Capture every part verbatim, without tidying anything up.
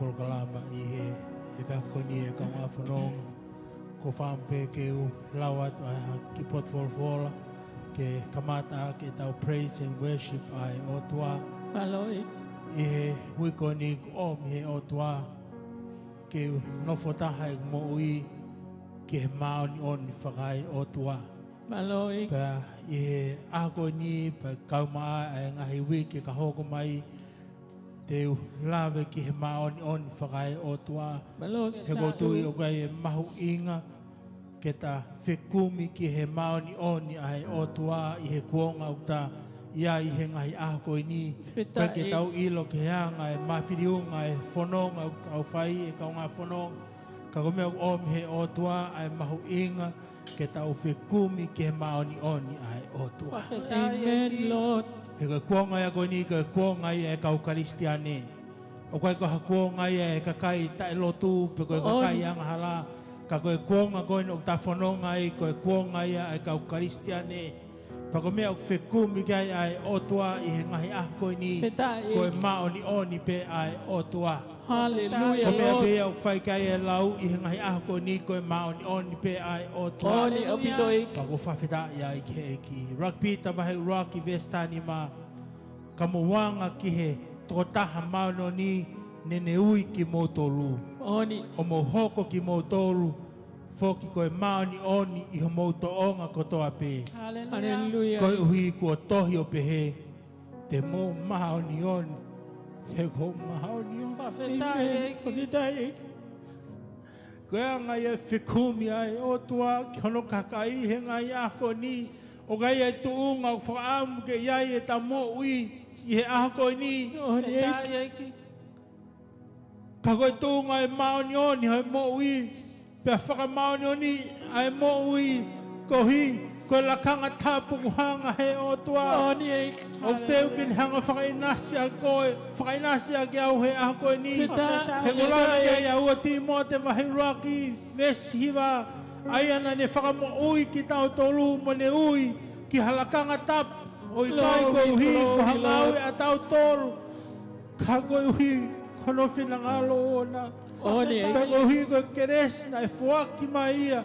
polokalama ʻi he, he efiafi ko eni ʻe kaungā fononga. Ko e fakaʻamu pē ke u lau atu ʻa e kiʻi potu folofola, ke kamata ʻaki ʻetau praise and worship ʻa e ʻOtua. Mālō ʻEiki. ʻI he uike ko eni kuo ʻomi ʻe he ʻOtua, ke u nofo taha ʻeku moʻui ki he māʻoniʻoni fakaʻotua. Mālō ʻEiki. Pea ʻi he ʻaho ko eni, pea kau mai ʻa e ngaahi uike ka hoko mai, te u lave ki he māʻoniʻoni fakaʻotua. Mālō Sisu. He ʻoku ou tui ʻoku ʻi ai e mahuʻinga ke ta fekumi ki he māʻoniʻoni ʻa e ʻOtua ʻi he kuonga ʻoku ta ʻi ai he ngaahi ʻaho ko eni. Fakafetaʻi. Ke tau ʻilo ki he anga e mafiliunga e fononga ʻoku tau fai ʻe kaungā fononga. Ka ko e meʻa ʻoku ʻomi ʻe he ʻOtua ʻa e mahuʻinga ke tau fekumi ki he māʻoniʻoni ʻa e ʻOtua. Fakafetaʻi. Amen, Lord. He ko e kuonga ia ko eni, ko e kuonga ia ʻa e kau Kalisitiane. ʻOku ʻikai ko ha kuonga ia ʻa e kakai taʻelotu, pe ko e kakai angahala. Ka ko e kuonga ko eni ʻoku ta fononga ai, ko e kuonga ia ʻa e kau Kalisitiane. Pea ko e meʻa ʻoku fekumi ki ai ʻa e ʻOtua ʻi he ngaahi ʻaho ko eni, fakafetaʻi, ko e māʻoniʻoni pē ʻa e ʻOtua. Hallelujah, Lord. Ko e meʻa pē ia ʻoku fai ki ai e lau ʻi he ngaahi ʻaho ko eni, ko e māʻoniʻoni pē ʻa e ʻOtua. Moʻoni ʻaupito ʻEiki. Pea ʻoku ou fakafetaʻi ai ki he ʻEiki. ʻUluaki Pita vahe ʻuluaki veesi tahanima. Ka mou anga ki he tokotaha māʻoniʻoni naʻa ne ui kimoutolu. Moʻoni. ʻO mou hoko kimoutolu foki ko e māʻoniʻoni ʻi homou tōʻonga kotoa pē. Hallelujah. Hallelujah. Koeʻuhi kuo tohi ʻo pehē, te mou māʻoniʻoni, he ʻoku ou māʻoniʻoni. Fakafetaʻi. Amen. ʻEiki. Fakafetaʻi. Ko e anga ia e fekumi ʻa e ʻOtua ki hono kakai he ngaahi ʻaho ko eni. ʻOku ʻi ai e tuʻunga ʻoku fakaʻamu ke ʻi ai ʻeta moʻui ʻi he ʻaho ko eni. Moʻoni ʻEiki. Fakafetaʻi ʻEiki. Ka ko e tuʻunga e māʻoniʻoni ʻo e moʻui, pea fakamāʻoniʻoni ʻa e moʻui koeʻuhi ko e lakanga tapu ʻoku hanga ʻe he ʻOtua. Moʻoni ʻEiki. ʻOku teu ke ne hanga fakaʻinasi ʻa koe, fakaʻinasi ʻaki au he ʻaho ko eni. Fakafetaʻi. He ʻoku lave ki ai ʻa ua Tīmote vahe ʻuluaki veesi hiva, ʻa ia naʻa ne fakamoʻui kitautolu mo ne ui ki ha lakanga tapu, ʻo ʻikai koeʻuhi ko ha ngāue ʻatautolu, ka koeʻuhi ko hono finangalo ʻoʻona. Moʻoni. Pea koeʻuhi ko e kelesi naʻe foaki mai ia ʻia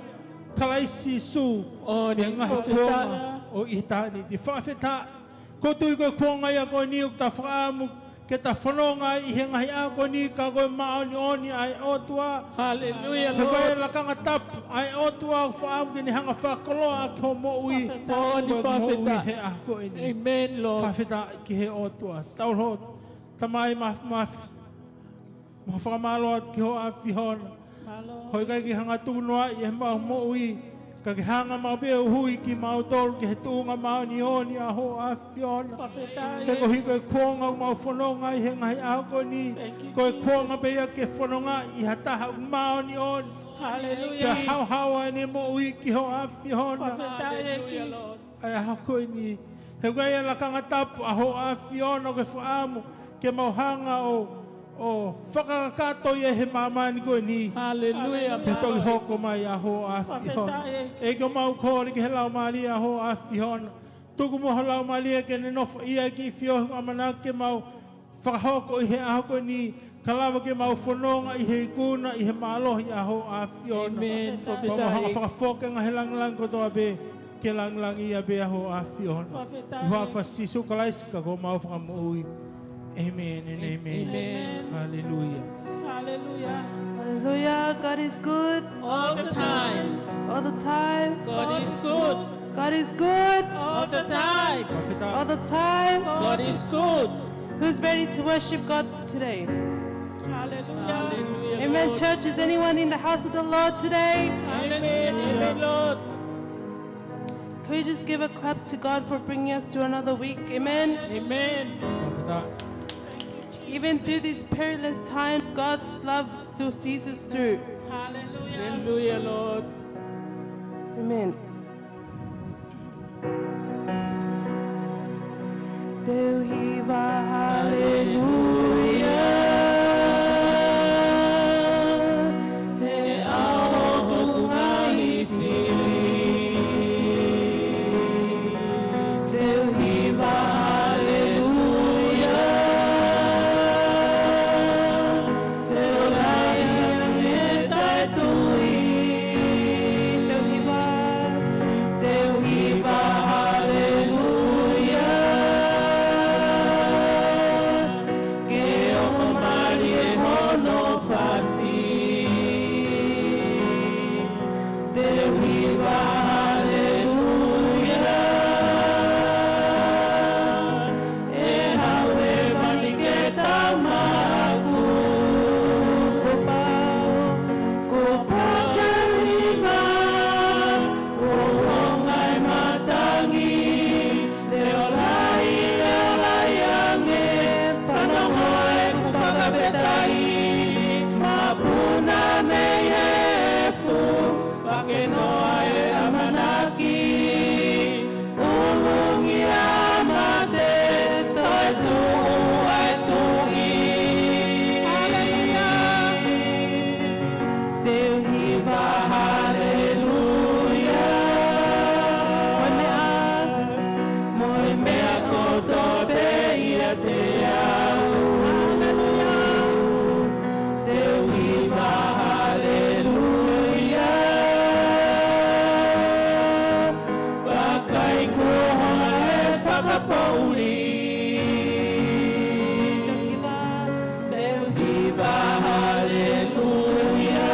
Kalaisi Sīsū. Moʻoni. ʻI he ngaahi kuonga ʻo ʻitāniti. Fakafetaʻi. ʻOku ou tui ko e kuonga ia ko eni ʻoku ta fakaʻamu ke ta fononga ai ʻi he ngaahi ʻaho ko eni ka ko e māʻoniʻoni ʻa e ʻOtua. Hallelujah, Lord. He ko e lakanga tapu ʻa e ʻOtua ʻoku fakaʻamu ke ne hanga fakakoloa ʻaki hoʻo moʻui. Fakafetaʻi. Moʻoni, fakafetaʻi. Ko e moʻui he ʻaho ko eni. Amen, Lord. Fakafetaʻi ki he ʻOtua. Tau lotu. Tamai Māfimafi. Mau fakamālō atu ki hoʻo ʻAfio na. Mālō. ʻOku ʻikai ke hanga tukunoaʻi ʻemau moʻui, ka ke hanga maʻu pē ʻo ui kimautolu ki he tuʻunga māʻoniʻoni ʻa hoʻo ʻAfio na. Fakafetaʻi. He koeʻuhi ko e kuonga ʻoku mau fononga ai he ngaahi ʻaho ko eni. Thank you, Jesus. Ko e kuonga pē ia ke fononga ʻi ha taha ʻoku māʻoniʻoni. Hallelujah. Ke haohaoa ʻene moʻui ki hoʻo ʻAfio na. Fakafetaʻi ʻEiki. Hallelujah, Lord. ʻA e ʻaho ko eni. He ʻoku ʻi ai e lakanga tapu ʻa hoʻo ʻAfio na ʻoku ke fakaʻamu ke mau hanga ʻo, ʻo fakakakato ia he māmani ko eni. Hallelujah. Pea toki hoko mai ʻa hoʻo ʻAfio na. Fakafetaʻi ʻEiki. ʻEiki, ʻoku mau kole ki he Laumālie ʻa hoʻo ʻAfio na. Tuku muʻa ho Laumālie ke ne nofoʻia e kiʻi feohi ʻoku ʻamanaki ke mau fakahoko ʻi he ʻaho ko eni, ka lava ke mau fononga ʻi he ikuna, ʻi he mālohi ʻa hoʻo ʻAfio na. Amen. Fakafetaʻi. Mau hanga fakafoki e ngaahi lāngilangi kotoa pē, ke lāngilangiʻia pē ʻa hoʻo ʻAfio na. Fakafetaʻi. ʻI he huafa ʻo Sīsū Kalaisi ko homau Fakamoʻui. Amen and amen. Amen. Hallelujah. Hallelujah. Hallelujah. God is good. All the time. All the time. God is good. God is good. All the time. Fakafetaʻi. All the time. God is good. Who's ready to worship God today? Hallelujah. Hallelujah, Lord. Amen, church. Is anyone in the house of the Lord today? Amen. Amen, Lord. Could you just give a clap to God for bringing us through another week? Amen. Amen. Fakafetaʻi. Even through these perilous times, God's love still sees us through. Hallelujah. Hallelujah, Lord. Amen. Te u hiva haleluia, he ʻaho hoku ngaahi fili. Te u hiva haleluia, he Hiva haleluia. ʻE hau hēvani ke tau maʻaku. Kuo pau, kuo pau ke u hiva, ʻo honga e matangi, leʻo lahi, leʻo lahi ange, fanongo ʻeku fakafetaʻi, mapuna mei he efu, vake noa e ʻamanaki, ʻulungia mate, toetuʻu ʻa e Tuʻi. Haleluia. Te u hiva haleluia. Mo e meʻa, mo e meʻa kotoa pē ʻiate au. Haleluia. Te u hiva haleluia. Vakai kuo honga e fakapoʻuli. Te u hiva haleluia.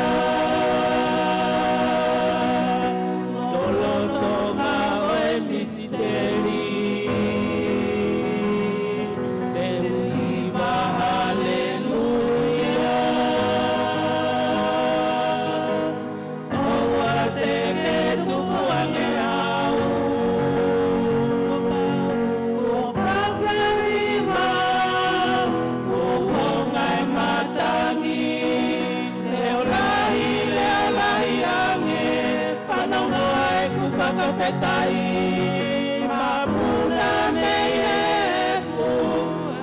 Lolotonga ʻo e misiteli. Te u hiva haleluia. ʻOua te ke tukuange au. Kuo pau ke u hiva, ʻo honga e matangi, leʻo lahi, leʻo lahi ange, fanongo ʻeku fakafetaʻi, mapuna mei he efu,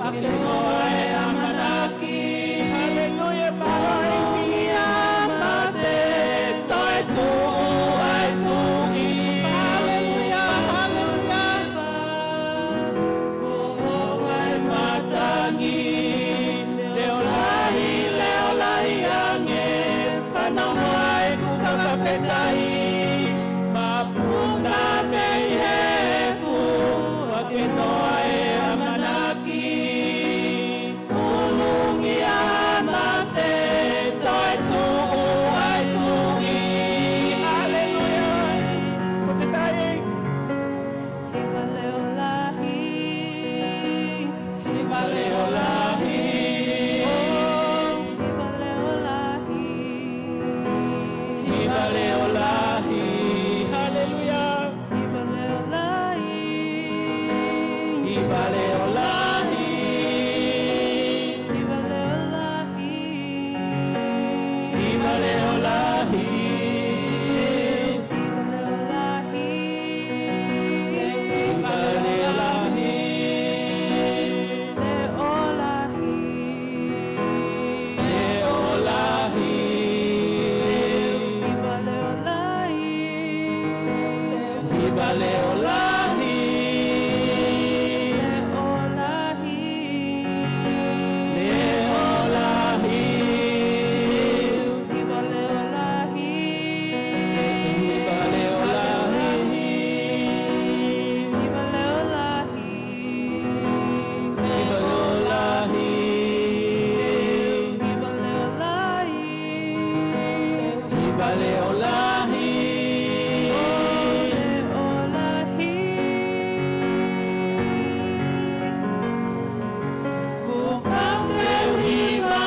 vake noa e ʻamanaki. Haleluia, mālō. ʻUlungia mate, toetuʻu ʻa e Tuʻi. Haleluia, haleluia. Honga e matangi, leʻo lahi, leʻo lahi ange, fanongo ʻeku fakafetaʻi, mapuna mei he efu, vake noa e ʻamanaki. ʻUlungia mate, toetuʻu ʻa e Tuʻi. Haleluia. Fakafetaʻi. Hiva leʻo lahi. Hiva leʻo lahi. Oh, hiva leʻo lahi. Hiva leʻo lahi. Haleluia. Hiva leʻo lahi. Hiva leʻo lahi. Hiva leʻo lahi. Hiva leʻo lahi. Hiva leʻo lahi. Hiva leʻo lahi. Leʻo lahi. Leʻo lahi. Hiva leʻo lahi. Hiva leʻo lahi. Leʻo lahi. Leʻo lahi. Hiva leʻo lahi. Hiva leʻo lahi. Hiva leʻo lahi. Hiva leʻo lahi. Hiva leʻo lahi. Hiva leʻo lahi. Leʻo lahi. Kuo pau ke u hiva,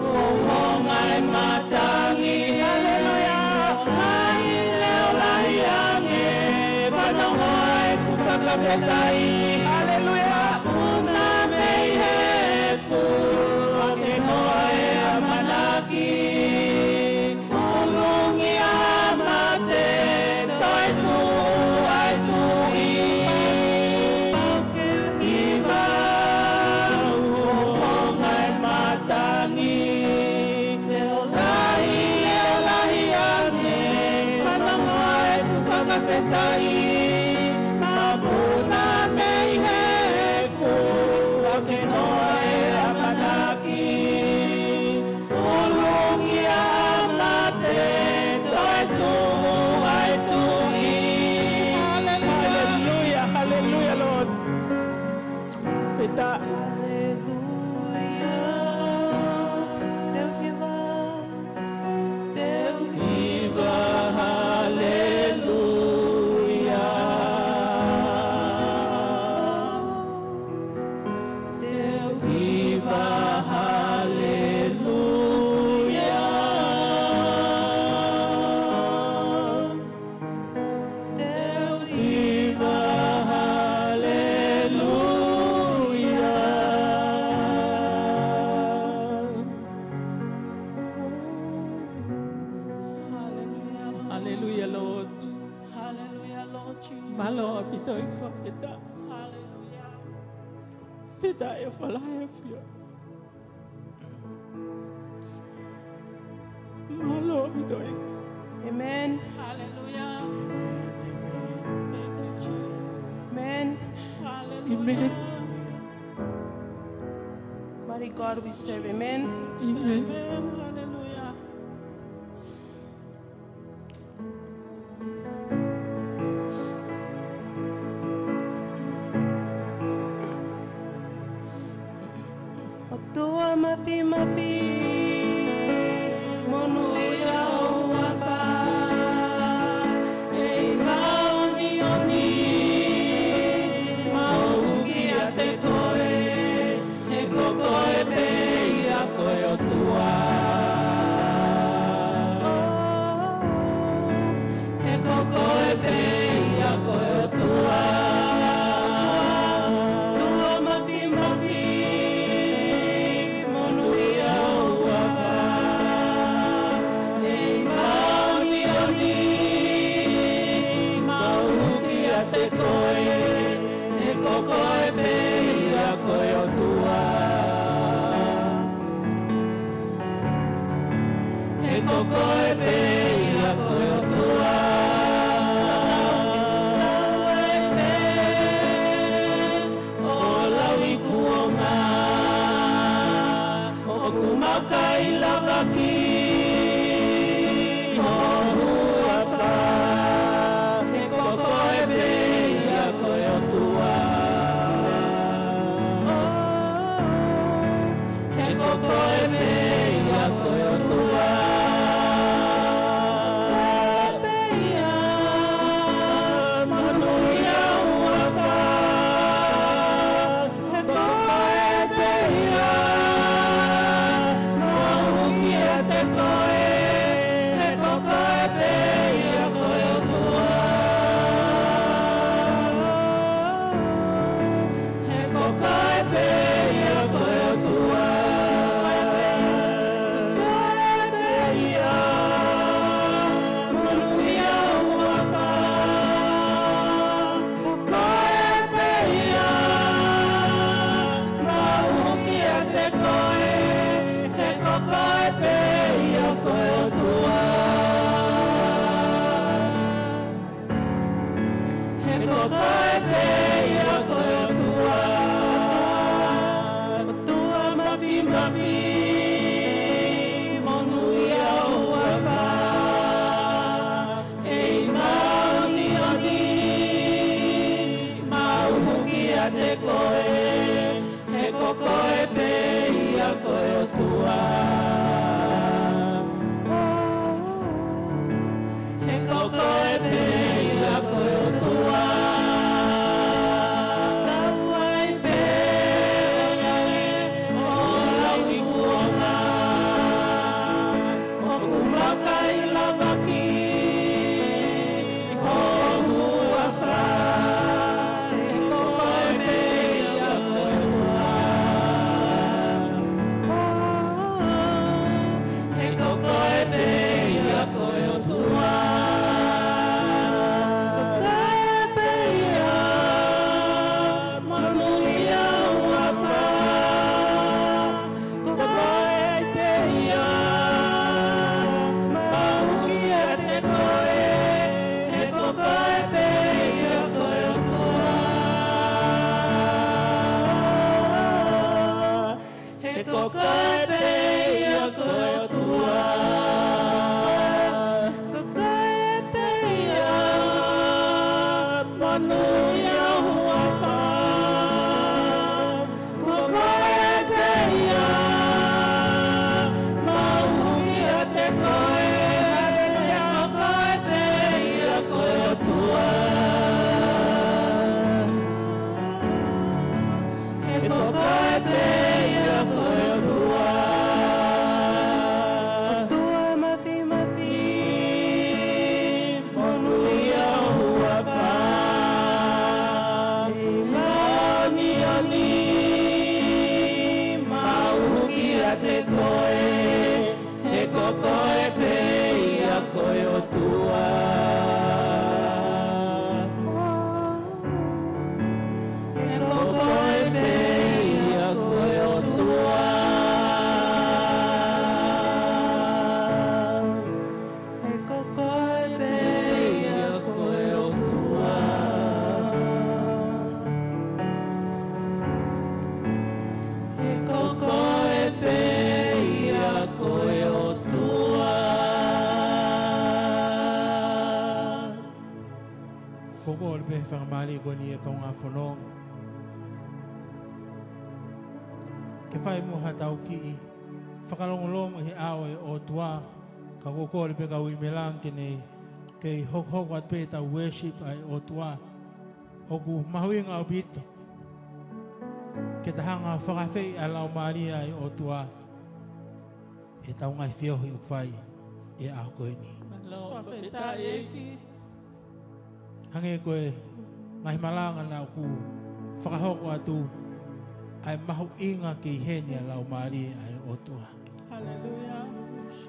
ʻo honga e matangi. Haleluia. Lahi, leʻo lahi ange, fanongo ʻeku fakafetaʻi. Haleluia. Mapuna mei he efu, vake noa e ʻamanaki. ʻUlungia mate, toetuʻu ʻa e Tuʻi. Pau ke u hiva, ʻo honga e matangi. Leʻo lahi, leʻo lahi ange, fanongo ʻeku fakafetaʻi. Mapuna mei he efu, vake noa e ʻamanaki. ʻUlungia mate, toetuʻu ʻa e Tuʻi. Haleluia. Haleluia, haleluia, Lord. Feta. Haleluia. Te u hiva. Te u hiva. Hallelujah, Lord. Hallelujah, Lord Jesus. Mālō ʻaupito ʻEiki, fakafetaʻi. Hallelujah. Fakafetaʻi ʻEiki, fakalahi ʻa e ʻAfio. Mālō ʻaupito ʻEiki. Amen. Hallelujah. Thank you, Jesus. Amen. Hallelujah. Amen. Mighty God we serve. Amen. Amen. Amen. Hallelujah. ʻOtua mafimafi, monūʻia ho huafa, ʻEiki māʻoniʻoni, mau ʻuhu kiate koe, he ko koe pē ia ko e ʻOtua. He ko koe pē ia ko e ʻOtua. ʻOtua mafimafi, monūʻia ho huafa, ʻEiki māʻoniʻoni, mau ʻuhu kiate koe, he ko koe pē ia ko e ʻOtua. He ko koe pē ia ko e ʻOtua. Lau ai pē ʻo lauikuonga, ʻoku mau kai lavaki ho huafa. He ko koe pē ia ko e ʻOtua. He ko koe pē ia ko e ʻOtua. Koe pē ia, monūʻia ho huafa. He ko koe pē ia, mau ʻuhu kiate koe. He ko koe pē ia ko e ʻOtua. He ko koe pē ia ko e ʻOtua. Koe pē ia, monūʻia ho huafa. Ko koe pē ia, mau ʻuhu kiate koe. He ko koe pē ia ko e ʻOtua. He ko koe pē ia ko e ʻOtua. ʻOtua mafimafi, monūʻia ho huafa, ʻEiki māʻoniʻoni, mau ʻuhu kiate koe. He ko koe pē ia ko e ʻOtua. Kole pē he faingamālie ko eni ʻe kaungā fononga ke fai muʻa haʻatau kiʻi fakalongolongo he ʻao ʻo e ʻOtua. Ka ʻoku ou kole pē kau ʻi Melbourne ke ne kei hokohoko atu pē ʻetau worship ʻa e ʻOtua. ʻOku mahuʻinga ʻaupito ke ta hanga ʻo fakaafeʻi ʻa e Laumālie ʻa e ʻOtua ʻi heʻetau ngaahi feohi ʻoku fai ʻi he ʻaho ko eni. Mālō, fakafetaʻi ʻEiki. Hangē ko e ngaahi malanga naʻa ku fakahoko atu, ʻa e mahuʻinga ke ʻi heni ʻa e Laumālie ʻa e ʻOtua. Haleluia.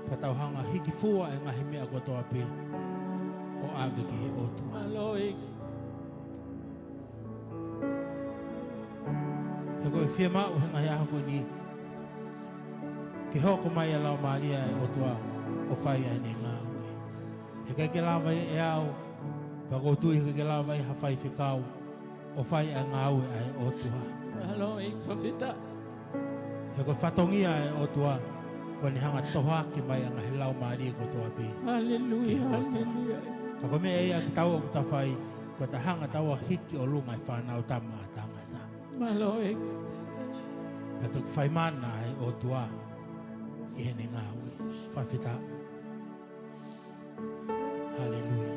Pea tau hanga hiki fua e ngaahi meʻa kotoa pē ʻo ʻave ki he ʻOtua. Mālō ʻEiki. He ko e fiemaʻu he ngaahi ʻaho ko eni ke hoko mai ʻa e Laumālie ʻa e ʻOtua ʻo fai ʻa ʻene ngāue. Heʻikai ke lava ʻe au, pea ʻoku ou tui heʻikai ke lava ʻe ha faifekau ʻo fai ʻa e ngāue ʻa e ʻOtua. Mālō ʻEiki, fakafetaʻi. He ko e fatongia ʻa e ʻOtua, ko ʻene hanga ʻo tohoaki mai ʻa e ngaahi laumālie kotoa pē. Haleluia, ki he ʻOtua. Haleluia. Ka ko e meʻa ia ʻa kitaua ʻoku ta fai, ko ʻeta hanga ʻo tauhi ki ʻolunga e Fānautama ʻa Tangata. Mālō ʻEiki. Pea toki fai mana ʻa e ʻOtua ʻi heʻene ngāue. Fakafetaʻi. Haleluia.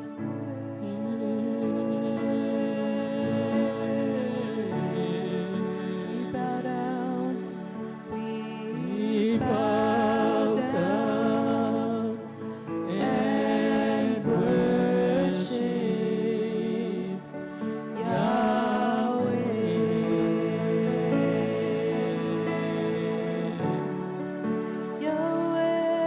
We bow down, we bow down and worship Yahweh. Yahweh,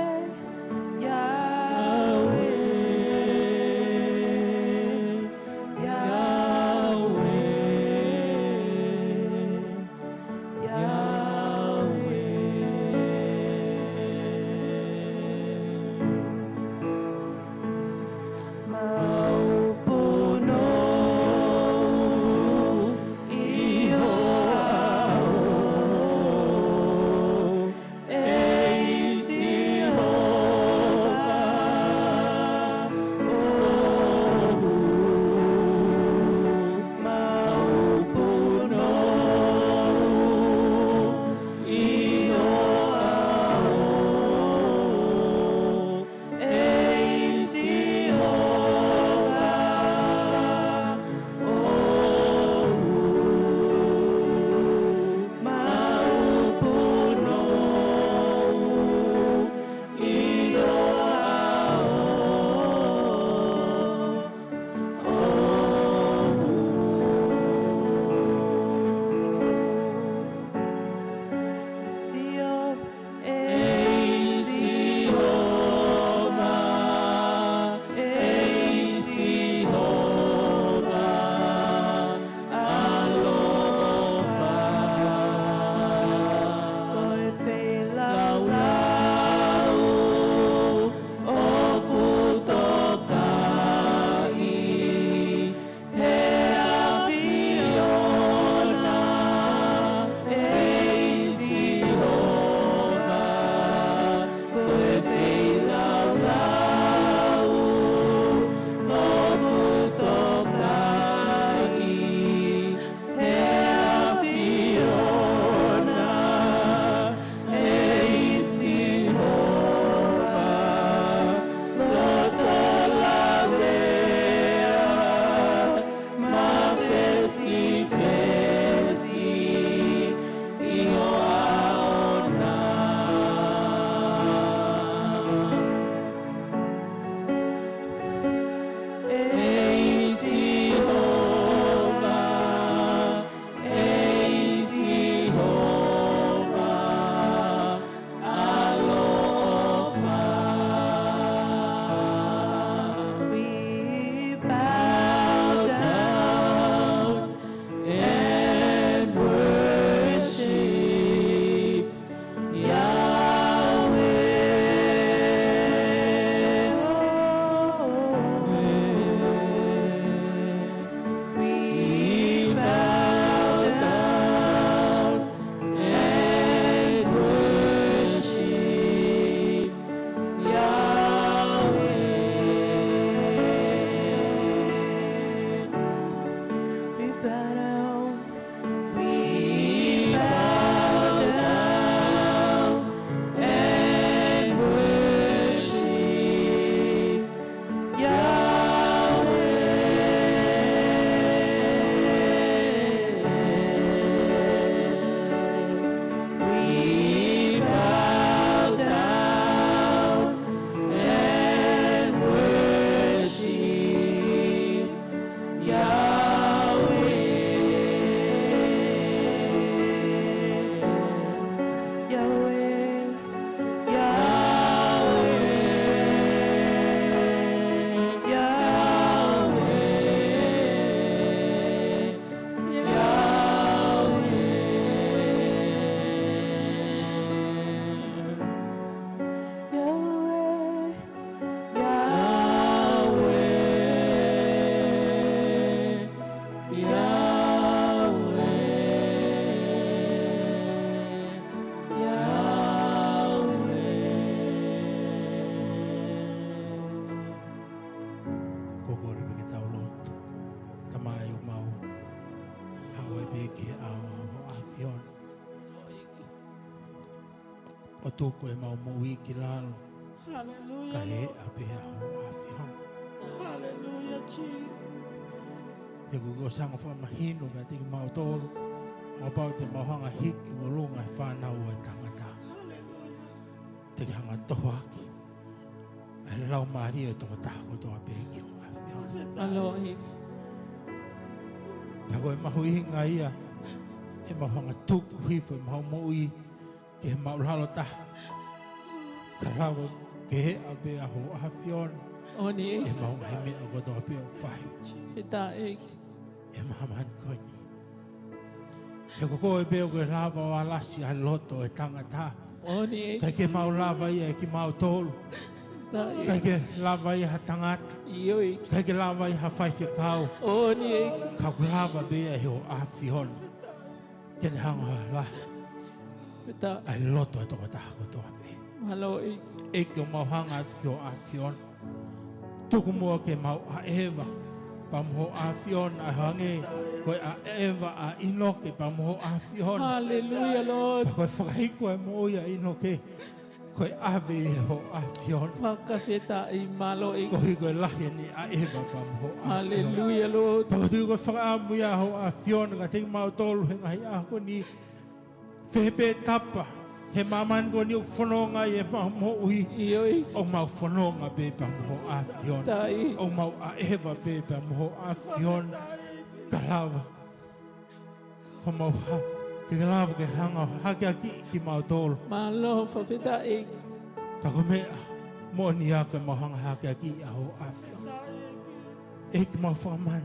tuku ʻemau moʻui ki lalo. Hallelujah, Lord. Kae ʻapē ʻa Hoʻo ʻAfiona. Hallelujah, Jesus. He ʻoku ʻosi hanga ʻo fakamahino kiate kimautolu, ʻo kapau te mau hanga ʻo hiki ʻi ʻolunga e fānau ʻo e tangata, Hallelujah. Te ke hanga ʻo tohoaki ʻa e laumālie ʻo e tokotaha kotoa pē ki Hoʻo ʻAfiona. Mālō ʻEiki. Pea ko e mahuʻinga ia ʻemau hanga ʻo tuku hifo ʻemau moʻui ki he māʻulalo taha, ka lava ke ʻapē ʻa Hoʻo ʻAfiona ʻi heʻemau ngaahi meʻa kotoa pē ʻoku fai. Fakafetaʻi ʻEiki. ʻI he māmani ko eni. He ko koe pē ʻoku ke lava ʻo alasi ʻa e loto ʻo e tangata. ʻIkai ke mau lava ia ʻe kimautolu. ʻIkai ke lava ia ʻe ha tangata. ʻIkai ke lava ia ʻe ha faifekau. Ka ʻoku lava pē ia ʻe Hoʻo ʻAfiona. Ke ne hanga ʻo ala ʻa e loto ʻo e tokotaha kotoa pē. Mālō ʻEiki. ʻEiki, ʻoku mau hanga atu ki Hoʻo ʻAfiona. Tuku muʻa ke mau ʻaʻeva pea mo Hoʻo ʻAfiona, ʻo hangē ko e ʻaʻeva ʻa ʻInoke pea mo Hoʻo ʻAfiona. Hallelujah, Lord. Pea ko e fakahiku ʻa e moʻui ʻa ʻInoke, ko e ʻave ʻe Hoʻo ʻAfiona. Fakafetaʻi, mālō ʻEiki. Koeʻuhi ko e lahi ʻene ʻaʻeva pea mo Hoʻo ʻAfiona. Hallelujah, Lord. Pea ʻoku ou tui ko e fakaʻamu ia ʻa Hoʻo ʻAfiona kiate kimautolu he ngaahi ʻaho ko eni. Fē pē tapa he māmani ko eni ʻoku fononga ai ʻemau moʻui, ʻoku mau fononga pē pea mo Hoʻo ʻAfiona. ʻOku mau ʻaʻeva pē pea mo Hoʻo ʻAfiona. Ka lava ʻo mau ha-, ke lava ke hanga ʻo hakeakiʻi kimautolu. Mālō, fakafetaʻi. Ka ko e meʻa moʻoni ia ko ʻemau hanga ʻo hakeakiʻi ʻa Hoʻo ʻAfiona. ʻEiki, mau fakamana,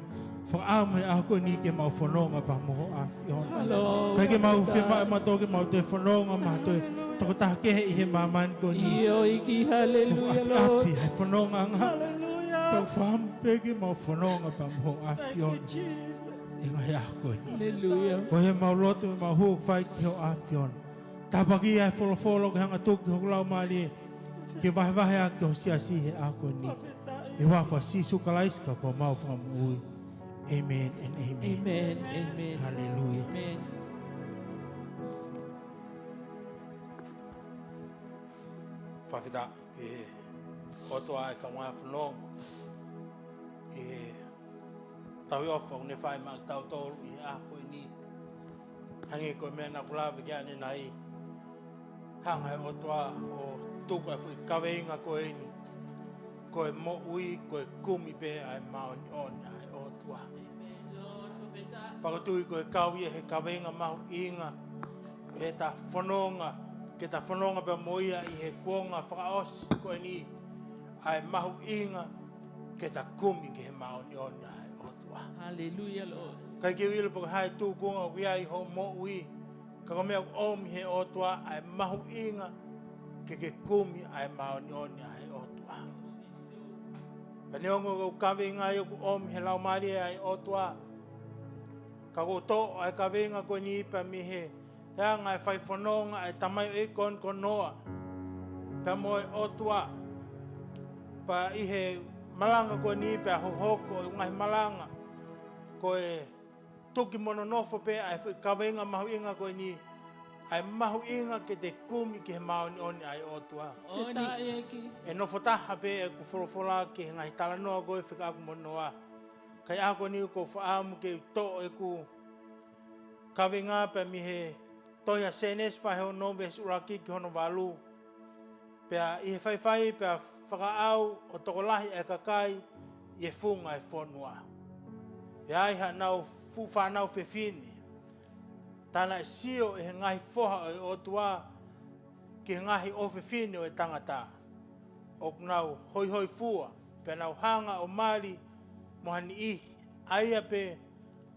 fakaʻamu he ʻaho ko eni ke mau fononga pea mo Hoʻo ʻAfiona. ʻIkai ke mau fiemaʻu ʻe mautolu ke mau toe fononga mo ha toe tokotaha kehe ʻi he māmani ko eni. ʻIo ʻEiki, hallelujah, Lord. ʻApi he fonongaʻanga. Tau fakaʻamu pē ke mau fononga pea mo Hoʻo ʻAfiona. ʻI he ngaahi ʻaho ko eni. Hallelujah. Ko ia ʻemau lotu, ʻemau hū ʻoku fai ki Hoʻo ʻAfiona. Tāpuakiʻi ʻa e folofola ʻoku ke hanga ʻo tuku ki hoku laumālie ke vahevahe ʻaki ho siasi he ʻaho ko eni. ʻI he huafa ʻo Sīsū Kalaisi ko homau Fakamoʻui. Amen and amen. Amen, amen. Hallelujah. Amen. Fakafetaʻi ki he ʻOtua ʻa e kau ngāue fononga, ʻi he tauhi ʻofa ʻoku ne fai maʻa kitautolu ʻi he ʻaho ko eni. Hangē ko e meʻa naʻa ku lave ki ai ʻanenai, hanga ʻe he ʻOtua ʻo tuku ʻa e foʻi kaveinga ko eni, ko e moʻui, ko e kumi pē ʻa e māʻoniʻoni ʻa e ʻOtua. Pea ʻoku ou tui ko e kau ia he kaveinga mahuʻinga, ʻeta fononga, ke ta fononga pea mo ia ʻi he kuonga fakaʻosi ko eni, ʻa e mahuʻinga ke ta kumi ki he māʻoniʻoni ʻa e ʻOtua. Hallelujah, Lord. ʻIkai ke u ʻilo pe ko e hā e tūkunga ʻoku ʻi ai hoʻo moʻui, ka ko e meʻa ʻoku ʻomi ʻe he ʻOtua ʻa e mahuʻinga ke ke kumi ʻa e māʻoniʻoni ʻa e ʻOtua. Pea neongo ʻeku kaveinga ʻoku ʻomi ʻe he Laumālie ʻa e ʻOtua, ka ʻoku ou toʻo ʻa e kaveinga ko eni pea mei he anga e fai fononga ʻa e tamaioʻeiki ko eni ko Noa pea mo e ʻOtua. Pea ʻi he malanga ko eni pea hohoko ʻa e ngaahi malanga, ko e tuki mo nonofo pē ʻa e foʻi kaveinga mahuʻinga ko eni, ʻa e mahuʻinga ke te kumi ki he māʻoniʻoni ʻa e ʻOtua. Fakafetaʻi ʻEiki. ʻE nofo taha pē ʻeku folofola ki he ngaahi talanoa ko e fekauʻaki mo Noa. Ka ʻi he ʻaho ko eni ʻoku ou fakaʻamu ke u toʻo ʻeku kaveinga pea mei he tohi ʻa Sēnesi vahe ono veesi ʻuluaki ki hono valu. Pea ʻi he faifai pea fakaʻau ʻo tokolahi ʻa e kakai ʻi he funga ʻo e fonua. Pea ʻi ai haʻanau fuʻu fānau fefine. Tā naʻe sio ʻe he ngaahi foha ʻo e ʻOtua ki he ngaahi ʻofefine ʻo e tangata, ʻoku nau hoihoifua, pea nau hanga ʻo mali mo ha niʻihi, ʻa ia pē,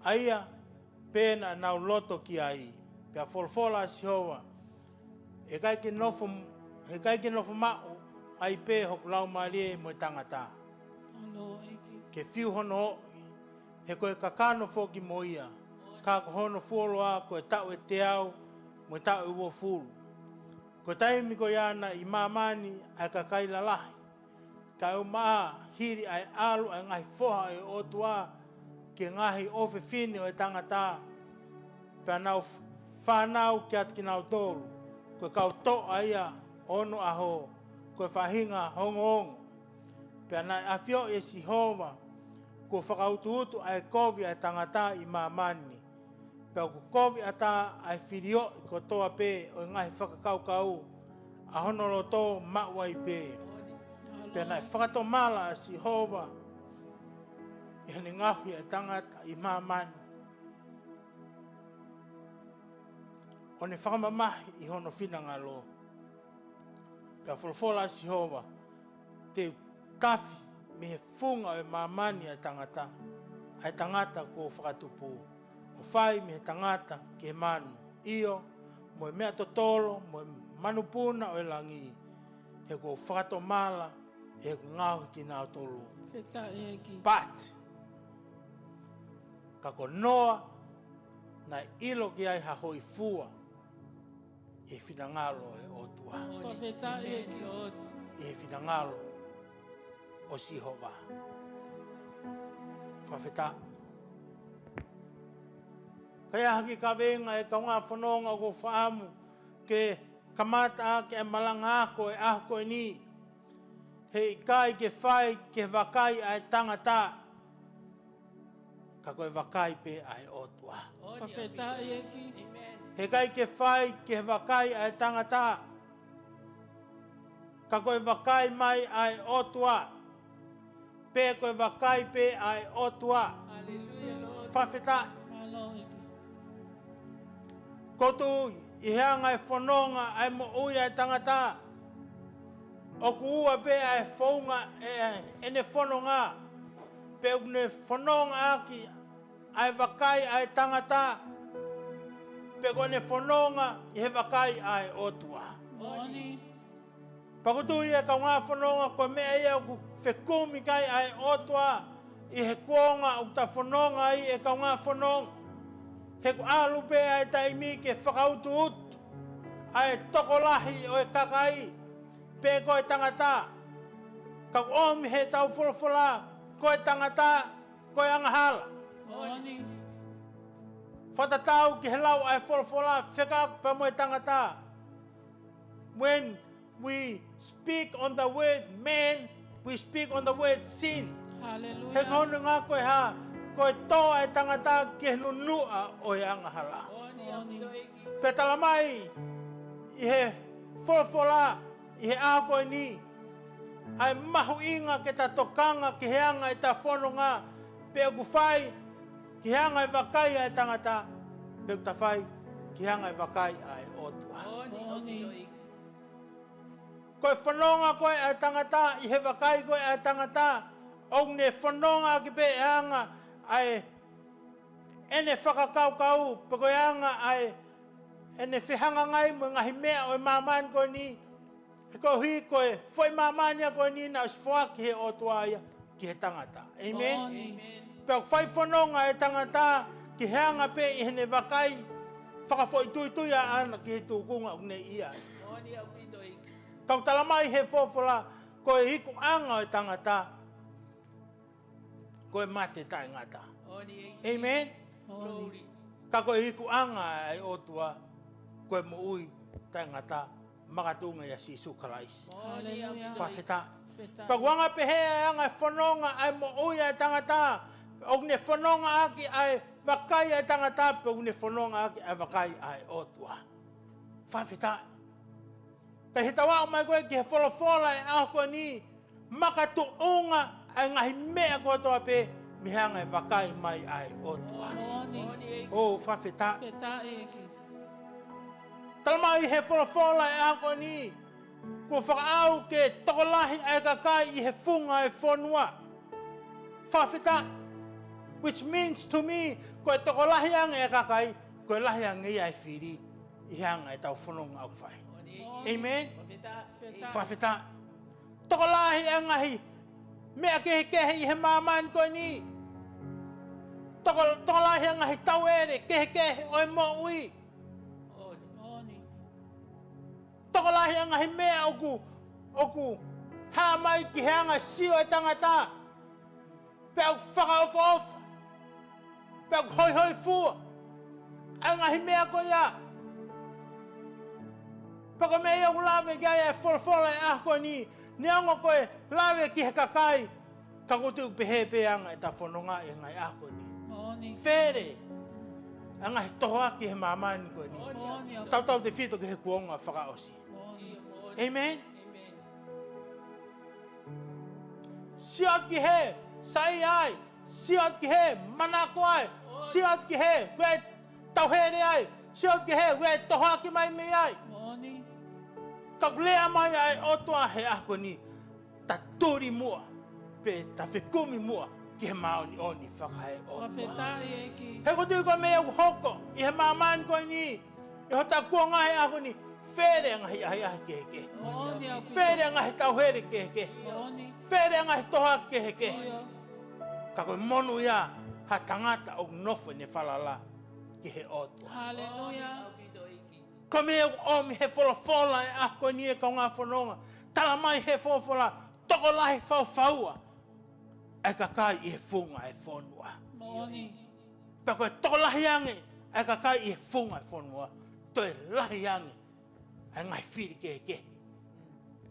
ʻa ia pē naʻa nau loto ki ai. Pea folofola ʻa Sihova, ʻe ʻikai ke nofo, ʻe ʻikai ke nofo maʻu ai pē hoku Laumālie mo e tangata, ke fiu hono oʻi, he ko e kakano foki mo ia, ka ko hono fuoloa ko e taʻu ʻe teau mo e taʻu ʻe uofulu. Ko e taimi ko ia naʻe ʻi māmani ʻa e kakai lalahi, kae ʻumaʻā hili ʻa e ʻalu ʻa e ngaahi foha ʻo e ʻOtua ki he ngaahi ʻofefine ʻo e tangata, pea nau f-, fānau kiate kinautolu, ko e kau toʻa ia onoʻaho, ko e faʻahinga ongoongo. Pea naʻe ʻafioʻi ʻe Sihova kuo fakautuutu ʻa e kovi ʻa e tangata ʻi māmani, pea ʻoku kovi ʻatā ʻa e filioʻi kotoa pē ʻo e ngaahi fakakaukau ʻa hono loto maʻu ai pē. Pea naʻe fakatomala ʻa Sihova ʻi heʻene ngaohi ʻa e tangata ʻi māmani, ʻo ne fakamamahi ʻi hono finangalo. Pea folofola ʻa Sihova, te u tafi mei he funga ʻo e māmani ʻa e tangata, ʻa e tangata kuo u fakatupu, ʻo fai mei he tangata ki he manu, ʻio, mo e meʻa totolo, mo e manupuna ʻo e langi, he kuo u fakatomala ʻi heʻeku ngaohi kinautolu. Fakafetaʻi ʻEiki. But, ka ko Noa, naʻe ʻilo ki ai ha hōifua ʻi he finangalo ʻo e ʻOtua. Fakafetaʻi ʻEiki. ʻI he finangalo ʻo Sihova. Fakafetaʻi. Ka ʻi ai ha kiʻi kaveinga ʻe kaungā fononga ʻoku ou fakaʻamu ke kamata ʻaki e malanga ako ʻo e ʻaho ko eni. He ʻikai ke fai ki he vakai ʻa e tangata, ka ko e vakai pē ʻa e ʻOtua. Fakafetaʻi ʻEiki. He ʻikai ke fai ki he vakai ʻa e tangata, ka ko e vakai mai ʻa e ʻOtua. Pe ko e vakai pē ʻa e ʻOtua. Hallelujah, Lord. Fakafetaʻi. Mālō ʻEiki. Ko u tui, ʻi he anga e fononga ʻa e moʻui ʻa e tangata, ʻoku ua pē ʻa e founga ʻe, ʻene fononga, pe ʻoku ne fononga ʻaki ʻa e vakai ʻa e tangata, pe ko ʻene fononga ʻi he vakai ʻa e ʻOtua. Moʻoni. Pea ko u tui ʻe kaungā fononga ko e meʻa ia ʻoku fekumi ki ai ʻa e ʻOtua ʻi he kuonga ʻoku ta fononga ai ʻe kaungā fononga. He ʻoku ʻalu pē ʻa e taimi ke fakautuutu ʻa e tokolahi ʻo e kakai, pe ko e tangata. Ka ʻoku ʻomi he tau folofola, ko e tangata, ko e angahala. Moʻoni. Fakatatau ki he lau ʻa e folofola, fekauʻaki pea mo e tangata. When we speak on the word man, we speak on the word sin. Hallelujah. He ko hono ʻuhinga ko e hā, ko e tō ʻa e tangata ki he nunuʻa ʻo e angahala. Moʻoni. Pea tala mai ʻi he folofola ʻi he ʻaho ko eni, ʻa e mahuʻinga ke ta tokanga ki he anga ʻeta fononga, pe ʻoku fai ki he anga e vakai ʻa e tangata, pe ʻoku ta fai ki he anga e vakai ʻa e ʻOtua. Moʻoni. Ko e fononga ko ē ʻa e tangata, ʻi he vakai ko ē ʻa e tangata, ʻoku ne fononga ʻaki pē ʻe anga ʻa e ʻene fakakaukau, pe ko e anga ʻa e ʻene fehangahangai mo e ngaahi meʻa ʻo e māmani ko eni, he koeʻuhi ko e foʻi māmani ia ko eni naʻe ʻosi foaki ʻe he ʻOtua ia ki he tangata. ʻĒmeni? Moʻoni. Pea ʻoku fai fononga e tangata ki he anga pē ʻi heʻene vakai fakafoʻituitui ʻaʻana ki he tūkunga ʻoku ne ʻi ai. Moʻoni ʻaupito ʻEiki. Ka ʻoku tala mai he folofola, ko e ikuʻanga ʻo e tangata, ko e mate taʻengata. Moʻoni ʻEiki. ʻĒmeni? Moʻoni. Glory. Ka ko e ikuʻanga ʻa e ʻOtua, ko e moʻui taʻengata makatuʻunga ʻia Sīsū Kalaisi. Moʻoni ʻaupito ʻEiki. Hallelujah. Fakafetaʻi. Fakafetaʻi. Pea ʻoku anga pehē ʻa e anga e fononga ʻa e moʻui ʻa e tangata, ʻoku ne fononga ʻaki ʻa e vakai ʻa e tangata, pe ʻoku ne fononga ʻaki ʻa e vakai ʻa e ʻOtua. Fakafetaʻi. Ka ʻi heʻeta aʻu mai ko ē ki he folofola ʻo e ʻaho ko eni, makatuʻunga ʻa e ngaahi meʻa kotoa pē mei he anga e vakai mai ʻa e ʻOtua. Moʻoni. ʻOu, fakafetaʻi. Fakafetaʻi ʻEiki. Tala mai he folofola ʻo e ʻaho ko eni, kuo fakaʻau ke tokolahi ʻa e kakai ʻi he funga ʻo e fonua. Fakafetaʻi. Which means to me, ko e tokolahi ange ʻa e kakai, ko e lahi ange ia ʻa e fili ʻi he anga ʻetau fononga ʻoku fai. ʻĒmeni. Fakafetaʻi. Fakafetaʻi. Tokolahi ʻa e ngaahi meʻa kehekehe ʻi he māmani ko eni. Toko-, tokolahi ʻa e ngaahi tauʻele kehekehe ʻo e moʻui. Moʻoni. Tokolahi ʻa e ngaahi meʻa ʻoku, ʻoku hā mai ki he anga sio ʻa e tangata. Pea ʻoku fakaʻofoʻofa. Pea ʻoku hoihoifua ʻa e ngaahi meʻa ko ia. Pea ko e meʻa ia ʻoku lave ki ai e folofola ʻo e ʻaho ko eni, neongo ko e lave ki he kakai, ka ʻoku ou tui ʻoku pehē pē ʻa e anga ʻetau fononga ʻi he ngaahi ʻaho ko eni. Moʻoni. Fele ʻa e ngaahi tohoaki he māmani ko eni. Moʻoni. Tautautefito ki he kuonga fakaʻosi. Moʻoni. ʻĒmeni? ʻĒmeni. Sio atu ki hē, saiʻia ai. Sio atu ki hē, manako ai. Sio atu ki hē, ʻoku ʻi ai e tauhele ai. Sio atu ki hē, ʻoku ʻi ai e tohoaki mai mei ai. Moʻoni. Ka ʻoku lea mai ʻa e ʻOtua he ʻaho ko eni, ta tuli muʻa, pea ta fekumi muʻa ki he māʻoniʻoni faka-ʻOtua. Fakafetaʻi ʻEiki. He ʻoku ou tui ko e meʻa ʻoku hoko ʻi he māmani ko eni, ʻi hotau kuonga he ʻaho ni, fele ʻa e ngaahi ʻahiʻahi kehekehe. Moʻoni ʻaupito. Fele ʻa e ngaahi tauhele kehekehe. Moʻoni. Fele ʻa e ngaahi tohoaki kehekehe. ʻIo. Ka ko e monūʻia ha tangata ʻoku nofo ʻene falala ki he ʻOtua. Haleluia. Ko e meʻa ʻoku ʻomi he folofola ʻo e ʻaho ko eni ʻe kaungā fononga. Tala mai he folofola, tokolahi faufaua ʻa e kakai ʻi he funga ʻo e fonua. Moʻoni. Pea ko e tokolahi ange ʻa e kakai ʻi he funga ʻo e fonua, toe lahi ange ʻa e ngaahi fili kehekehe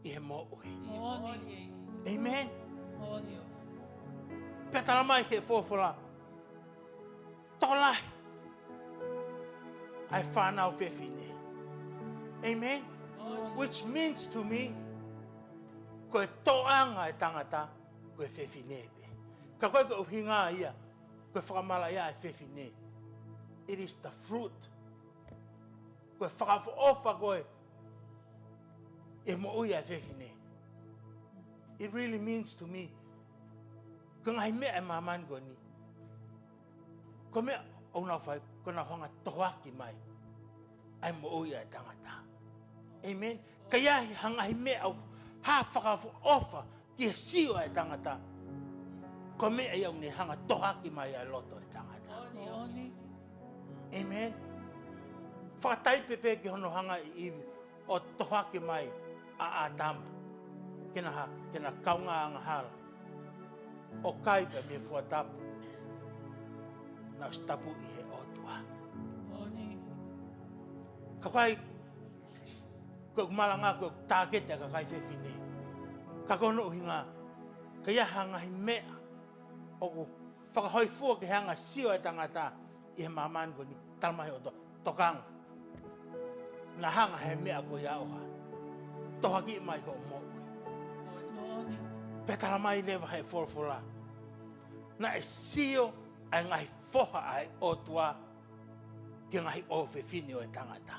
ʻi he moʻui. Moʻoni. ʻĒmeni. Moʻoni. Pea tala mai he folofola, tokolahi ʻa e fānau fefine. ʻĒmeni. Moʻoni. Which means to me, ko e tōʻonga ʻo e tangata, ko e fefine pē. Ka ko e, ko e ʻuhinga ia, ko e fakamalaʻia ʻa e fefine. It is the fruit. Ko e fakaʻofoʻofa ko ē ʻi he moʻui ʻa e fefine. It really means to me, ko e ngaahi meʻa ʻi māmani ko eni, ko e meʻa ʻoku nau fai, ko ʻenau hanga ʻo tohoaki mai ʻa e moʻui ʻa e tangata. ʻĒmeni. Ka ʻi ai ha ngaahi meʻa ʻoku hā fakaʻofoʻofa ki he sio ʻa e tangata, ko e meʻa ia ʻoku ne hanga ʻo tohoaki mai ʻa e loto ʻo e tangata. Moʻoni. ʻĒmeni. Fakataipe pē ki hono hanga ʻe ʻIvi ʻo tohoaki mai ʻa ʻĀtama, ke na hā, ke na kaungā angahala, ʻo kai pē mei he fua tapu naʻe ʻosi tapuʻi ʻe he ʻOtua. Moʻoni. Ka ʻoku ʻikai ko ʻeku malanga ko ʻeku tāketi ʻa e kakai fefine. Ka ko hono ʻuhinga, ka ʻi ai ha ngaahi meʻa ʻoku fakahōifua ki he anga e sio ʻa e tangata ʻi he māmani ko eni, tala mai he ʻOtua, tokanga. Naʻa hanga ʻe he meʻa ko ia ʻo hā, tohoakiʻi mai hoʻo moʻui. Moʻoni. Pea tala mai leva he folofola, naʻe sio ʻa e ngaahi foha ʻa e ʻOtua ki he ngaahi ʻofefine ʻo e tangata.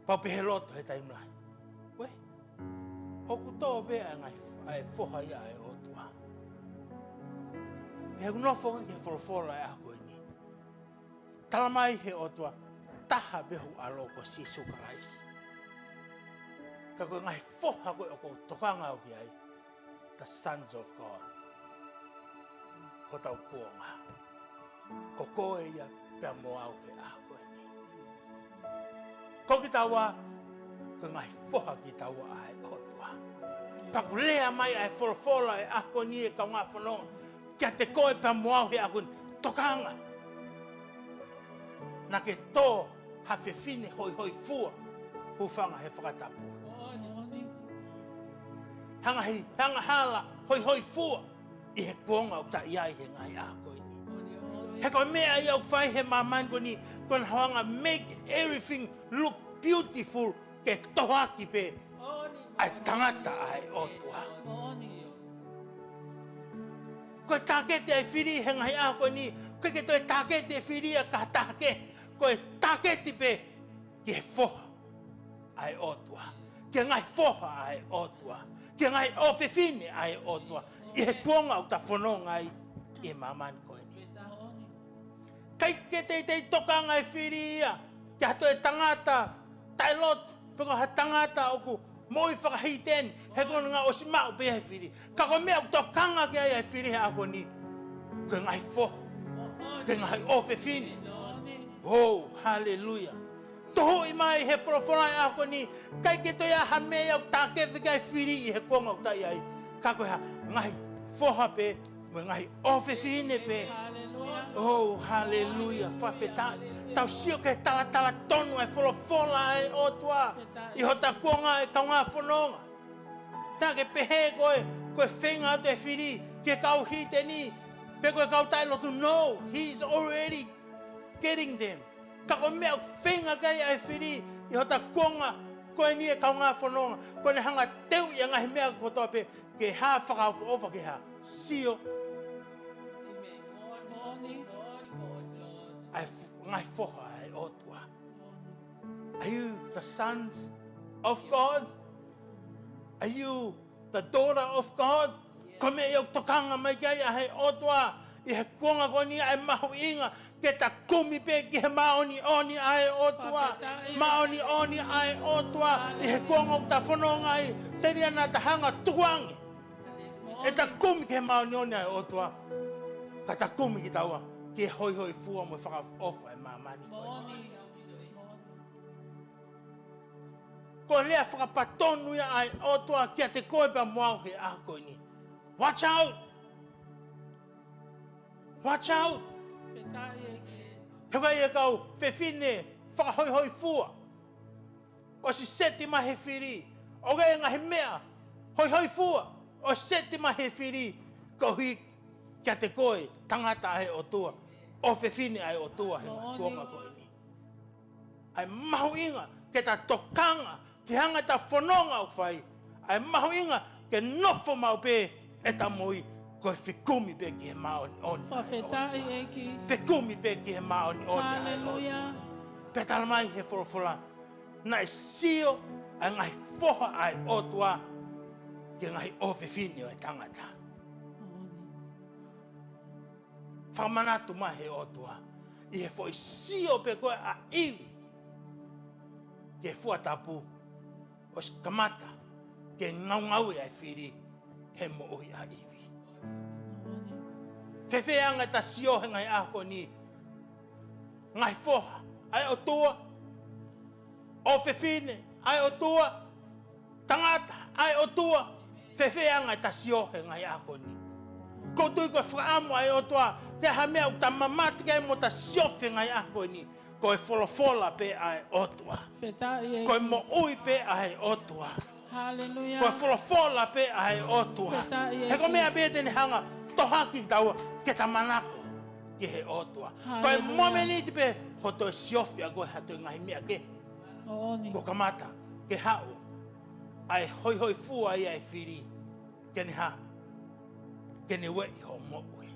Pea u pehē he loto he taimi lahi, uē, ʻoku tō pē ʻa e ngaahi, ʻa e foha ia ʻa e ʻOtua. Pea u nofo ki he folofola ʻo e ʻaho ko eni. Tala mai he ʻOtua, taha pē hoku ʻAlo ko Sīsū Kalaisi. Ka ko e ngaahi foha ko ē ʻoku ou tokanga au ki ai, the sons of God. Hotau kuonga. Ko koe ia pea mo au he ʻaho ko eni. Ko kitaua, ko e ngaahi foha kitaua ʻa e ʻOtua. Ka ʻoku lea mai ʻa e folofola ʻo e ʻaho ko eni ʻe kaungā fononga, kiate koe pea mo au he ʻaho ko eni, tokanga. Naʻa ke tō ha fefine hoihoifua, hūfanga he fakatapu. Moʻoni. Ha ngaahi, ha ngaahi angahala hoihoifua ʻi he kuonga ʻoku ta ʻi ai he ngaahi ʻaho ko eni. Moʻoni. He ko e meʻa ia ʻoku fai he māmani ko eni, ko ʻenau hanga ʻo make everything look beautiful ke tohoaki pē ʻa e tangata ʻa e ʻOtua. Moʻoni. Ko e tāketi ʻa e fili he ngaahi ʻaho ko eni, ʻoku ʻikai ke toe tāketi ʻa e fili ʻa ha taha kehe, ko e tāketi pē ki he foha ʻa e ʻOtua, ki he ngaahi foha ʻa e ʻOtua, ki he ngaahi ʻofefine ʻa e ʻOtua, ʻi he kuonga ʻoku ta fononga ai ʻi he māmani ko eni. ʻIkai ke teitei tokanga e fili ia ki ha toe tangata taʻelotu, pe ko ha tangata ʻoku moʻui fakahīteni, he ko ʻene ngaahi ʻosi maʻu pē ia he fili. Ka ko e meʻa ʻoku tokanga ki ai ʻa e fili he ʻaho ko eni, ko e ngaahi foha, ko e ngaahi ʻofefine. Oh, haleluia. Tohoʻi mai he folofola he ʻaho ko eni, ʻikai ke toe ʻi ai ha meʻa ia ʻoku tāketi ki ai e fili ʻi he kuonga ʻoku ta ʻi ai. Ka ko e hā, ngaahi foha pē, mo e ngaahi ʻofefine pē. Haleluia. Oh, haleluia. Fakafetaʻi. tau sio ki he talatala tonu ʻa e folofola ʻa e ʻOtua ʻi hota kuonga ʻa e kaungā fononga. Naʻa ke pehē ko e, ko e feinga atu ʻa e fili ki he kau hīteni, pe ko e kau taʻelotu. No, he is already getting them. Ka ko e meʻa ʻoku feinga ki ai ʻa e fili ʻi hota kuonga ko eni ʻa e kaungā fononga, ko ʻene hanga ʻo teuʻi ʻa e ngaahi meʻa kotoa pē ke hā? Fakaʻofoʻofa, ke hā? Sio. Moʻoni. ʻA e f-, ngaahi foha ʻa e ʻOtua. Are you the sons of God? Are you the daughter of God? Ko e meʻa ia ʻoku tokanga mai ki ai ʻa e ʻOtua ʻi he kuonga ko eni, ʻa e mahuʻinga ke ta kumi pē ki he māʻoniʻoni ʻa e ʻOtua. Māʻoniʻoni ʻa e ʻOtua ʻi he kuonga ʻoku ta fononga ai. Telia naʻa ta hanga ʻo tukuange ʻeta kumi ki he māʻoniʻoni ʻa e ʻOtua, ka ta kumi kitaua ki he hoihoifua mo e fakaʻofoʻofa ʻa e māmani ko eni. Ko e lea fakapatonu ia ʻa e ʻOtua kiate koe pea mo au he ʻaho ko eni. Watch out! Watch out! He ʻoku ʻi ai e kau fefine fakahoihoifua ʻosi seti mai he fili. ʻOku ʻi ai e ngaahi meʻa hoihoifua ʻosi seti mai he fili koeʻuhi kiate koe, tangata ʻa e ʻOtua, ʻofefine ʻa e ʻOtua, he ngaahi kuonga ko eni. ʻA e mahuʻinga ke ta tokanga ki he anga ʻeta fononga ʻoku fai. ʻA e mahuʻinga ke nofo maʻu pē ʻeta moʻui ko e fekumi pē ki he māʻoniʻoni ʻa e ʻOtua. Fekumi pē ki he māʻoniʻoni ʻa e ʻOtua. Pea tala mai he folofola, naʻe sio ʻa e ngaahi foha ʻa e ʻOtua ki he ngaahi ʻofefine ʻo e tangata. Fakamanatu mai he ʻOtua, ʻi he foʻi sio pē ko ē ʻa ʻIvi ki he fua tapu, ʻosi kamata ke ngaungaue ʻa e fili he moʻui ʻa ʻIvi. Fēfē anga ʻeta sio he ngaahi ʻaho ko eni? Ngaahi foha ʻa e ʻOtua, ʻofefine ʻa e ʻOtua, tangata ʻa e ʻOtua, fēfē anga ʻeta sio he ngaahi ʻaho ko eni? ʻOku ou tui ko e fakaʻamu ʻa e ʻOtua, ko e hā e meʻa ʻoku ta mamata ki ai mo ta siofi he ngaahi ʻaho ko eni? Ko e folofola pē ʻa e ʻOtua. Ko e moʻui pē ʻa e ʻOtua. Ko e folofola pē ʻa e ʻOtua. He ko e meʻa pē te ne hanga ʻo tohoaki kitaua ke ta manako ki he ʻOtua. Ko e momeniti pē hoʻo toe siofi ʻa koe ha toe ngaahi meʻa kehe, kuo kamata ke haʻu ʻa e hoihoifua ia ʻa e fili ke ne hā? Ke ne ueʻi hoʻo moʻui.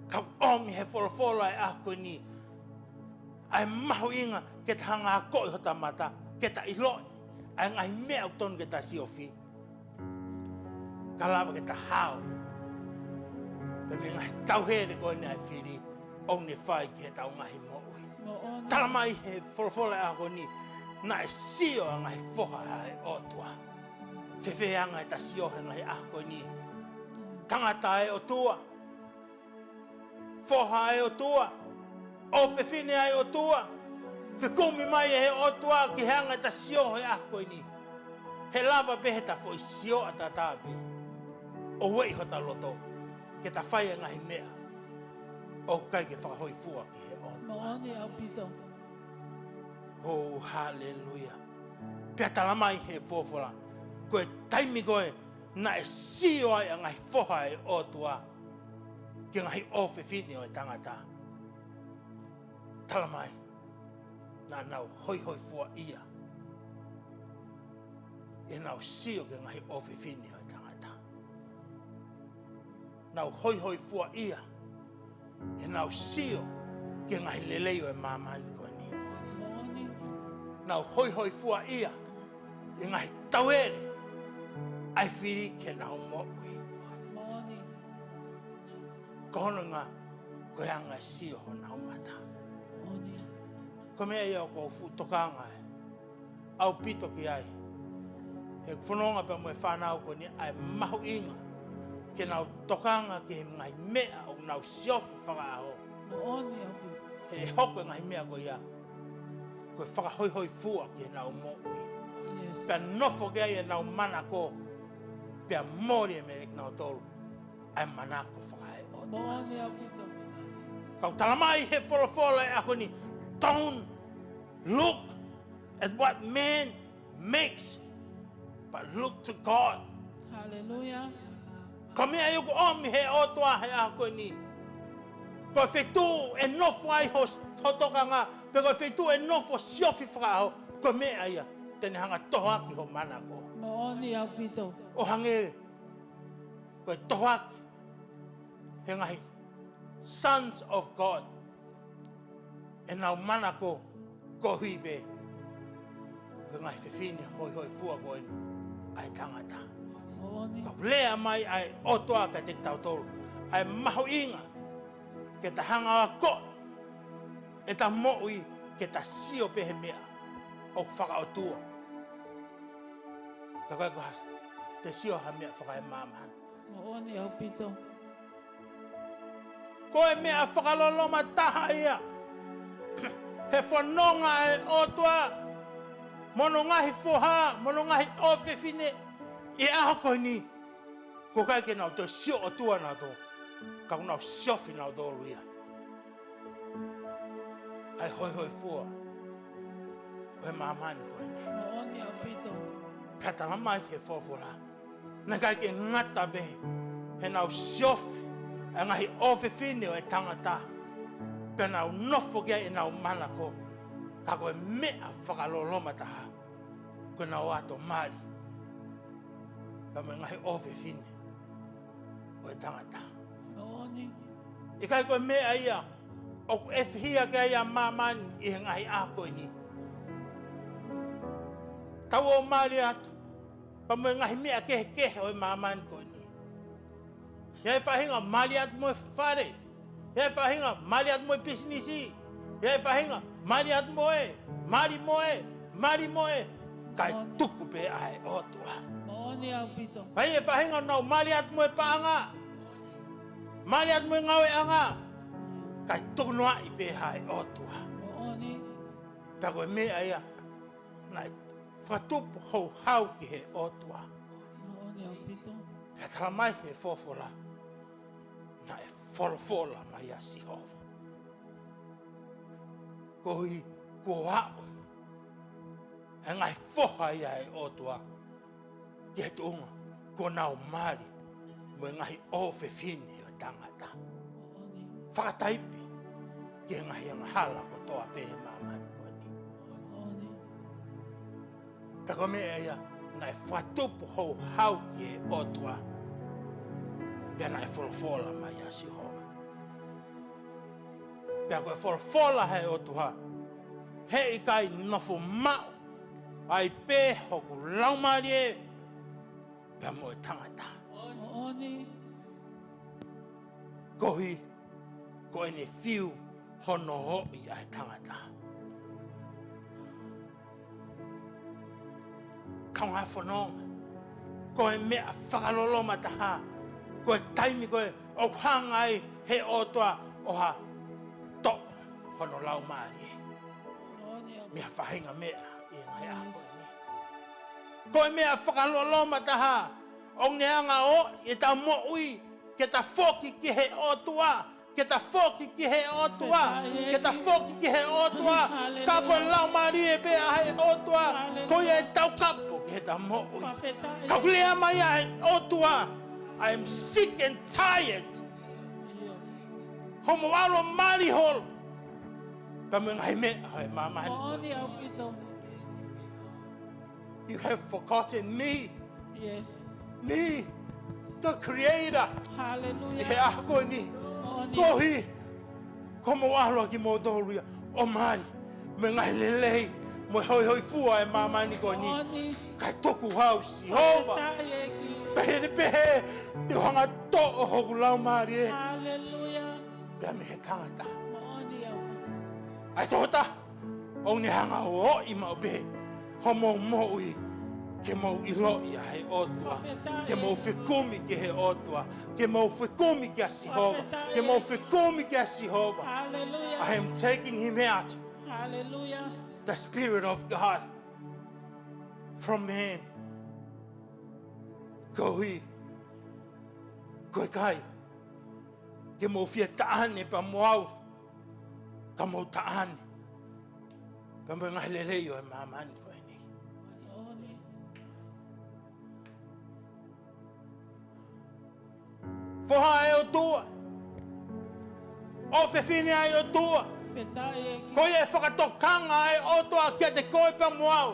Ka ʻoku ʻomi he folofola ʻa e ʻaho ko eni ʻa e mahuʻinga ke ta hanga ʻo akoʻi hota mata ke ta ʻiloʻi ʻa e ngaahi meʻa ʻoku tonu ke ta siofi, ka lava ke ta hao pē mei he ngaahi tauhele ko eni ʻa e fili ʻoku ne fai ki heʻetau ngaahi moʻui. Tala mai he folofola ʻa e ʻaho ko eni, naʻe sio ʻa e ngaahi foha ʻa e ʻOtua. Fēfē anga ʻeta sio he ngaahi ʻaho ko eni? Tangata ʻa e ʻOtua, foha ʻa e ʻOtua, ʻofefine ʻa e ʻOtua, fekumi mai ʻe he ʻOtua ki he anga ʻeta sio he ʻaho ko eni. He lava pē heʻeta foʻi sio ʻataʻatā pē ʻo ueʻi hota loto ke ta fai e ngaahi meʻa ʻoku ʻikai ke fakahoifua ki he ʻOtua. Oh, haleluia. Pea tala mai he folofola, ko e taimi ko ē naʻe sio ai ʻa e ngaahi foha ʻa e ʻOtua ki he ngaahi ʻofefine ʻo e tangata, tala mai naʻa nau hoihoifua ia ʻi heʻenau sio ki he ngaahi ʻofefine ʻo e tangata. Nau hoihoifua ia ʻi heʻenau sio ki he ngaahi lelei ʻo e māmani ko eni. Nau hoihoifua ia ʻi he ngaahi tauhele ʻa e fili ki heʻenau moʻui. Ko hono ʻuhinga ko e anga e sio honau mata. Ko e meʻa ia ʻoku ou fuʻu tokanga ʻaupito ki ai he fononga pea mo e fānau ko eni, ʻa e mahuʻinga ke nau tokanga ki he ngaahi meʻa ʻoku nau siofi fakaʻaho. He ʻe hoko e ngaahi meʻa ko ia ko e fakahoihoifua ki heʻenau moʻui. Pea nofo ki ai ʻenau manako, pea mole mei kinautolu ʻa e manako fakaʻotua. Pea ʻoku tala mai he folofola ʻi he ʻaho ni, don't look at what man makes, but look to God. Haleluia. Ko e meʻa ia ʻoku ʻomi he ʻOtua he ʻaho ni. Ko e feituʻu ʻe nofo ai ho, ho tokanga, pe ko e feituʻu ʻe nofo siofi fakaʻaho, ko e meʻa ia te ne hanga ʻo tohoaki ho manako. Moʻoni ʻaupito. ʻO hangē ko e tohoaki he ngaahi sons of God ʻenau manako koeʻuhi pē ko e ngaahi fefine hoihoifua ko eni ʻa e tangata. Moʻoni. Ka ʻoku lea mai ʻa e ʻOtua kiate kitautolu ʻa e mahuʻinga ke ta hanga ʻo akoʻi ʻeta moʻui ke ta sio pē he meʻa ʻoku fakaʻotua. Ka ko e koe te sio ha meʻa fakaemāmani. Moʻoni ʻaupito. Ko e meʻa fakaloloma taha ia he fononga ʻa e ʻOtua mo hono ngaahi foha, mo hono ngaahi ʻofefine ʻi he ʻaho ko eni. ʻOku ʻikai ke nau toe sio ʻOtua nautolu, ka ʻoku nau siofi nautolu ia ʻa e hoihoifua ʻo e māmani ko eni. Moʻoni ʻaupito. Pea tala mai he folofola, naʻe ʻikai ke ngata pē heʻenau siofi ʻa e ngaahi ʻofefine ʻo e tangata pea nau nofo ki ai ʻenau manako, ka ko e meʻa fakaloloma taha ko ʻenau ʻato mali pea mo e ngaahi ʻofefine ʻo e tangata. Moʻoni. ʻIkai ko e meʻa ia ʻoku ʻefihia ki ai ʻa māmani ʻi he ngaahi ʻaho ko eni? Tau ō mali atu pea mo e ngaahi meʻa kehekehe ʻo e māmani ko eni. ʻI ai e faʻahinga mali atu mo e fale. ʻI ai e faʻahinga mali atu mo e pisinisi. ʻI ai e faʻahinga mali atu mo e, mali mo e, mali mo e. Kae tuku pē ʻa e ʻOtua. Moʻoni ʻaupito. ʻI ai e faʻahinga ʻoku nau mali atu mo e paʻanga, mali atu mo e ngāueʻanga, kae tuku noaʻi pē ʻa e ʻOtua. Moʻoni. Pea ko e meʻa ia naʻe fakatupu houhau ki he ʻOtua. Moʻoni ʻaupito. Pea tala mai he folofola, naʻe folofola mai ʻa Sihova, koeʻuhi kuo aʻu e ngaahi foha ia ʻa e ʻOtua ki he tuʻunga kuo nau mali mo e ngaahi ʻofefine ʻo e tangata. Fakataipe ki he ngaahi angahala kotoa pē he māmani ko eni. Pea ko e meʻa ia naʻe fakatupu houhau ki he ʻOtua, pea naʻe folofola mai ʻa Sihova. Pea ko e folofola ʻa e ʻOtua, heʻikai nofo maʻu ai pē hoku Laumālie pea mo e tangata. Moʻoni. Koeʻuhi ko ʻene fiu hono ʻoi ʻa e tangata. Kaungā fononga, ko e meʻa fakaloloma taha ko e taimi ko ē ʻoku hanga ai he ʻOtua ʻo toʻo hono Laumālie mei ha faʻahinga meʻa ʻi he ngaahi ʻaho ko eni. Ko e meʻa fakaloloma taha ʻoku ne hanga ʻo ʻi heʻeta moʻui ke ta foki ki he ʻOtua, ke ta foki ki he ʻOtua, ke ta foki ki he ʻOtua. Ka ko e Laumālie pē ʻa he ʻOtua, ko ia ʻe taukapo ki heʻeta moʻui. Ka ʻoku lea mai ʻa e ʻOtua, I am sick and tired. Hoʻomo ʻalu ʻo mali holo pea mo e ngaahi meʻa ʻo e māmani. Moʻoni ʻaupito. You have forgotten me. Yes. Me, the creator. Hallelujah. ʻI he ʻaho ko eni. Moʻoni. Koeʻuhi kuo mo ʻalu ʻa kimoutolu ia ʻo mali mo e ngaahi lelei mo e hoihoifua ʻa e māmani ko eni. Moʻoni. Kae tuku au Sihova. Fakafetaʻi ʻEiki. Pea ʻi heʻene pehē, te u hanga ʻo toʻo hoku Laumālie. Hallelujah. Pea mei he tangata. Moʻoni ʻaupito. ʻA e tokotaha ʻoku ne hanga ʻo ʻoi maʻu pē hoʻomou moʻui ke mou ʻiloʻi ʻa e ʻOtua, ke mou fekumi ki he ʻOtua, ke mou fekumi kia Sihova, ke mou fekumi kia Sihova. Hallelujah. I am taking him out. Hallelujah. The Spirit of God from man. Koeʻuhi ko e ʻikai ke mou fie taʻane pea mo au Ka mou taʻane pea mo e ngaahi lelei ʻo e māmani ko eni. Foha ʻa e ʻOtua, ʻofefine ʻa e ʻOtua, ko ia ʻe fakatokanga ʻa e ʻOtua kiate koe pea mo au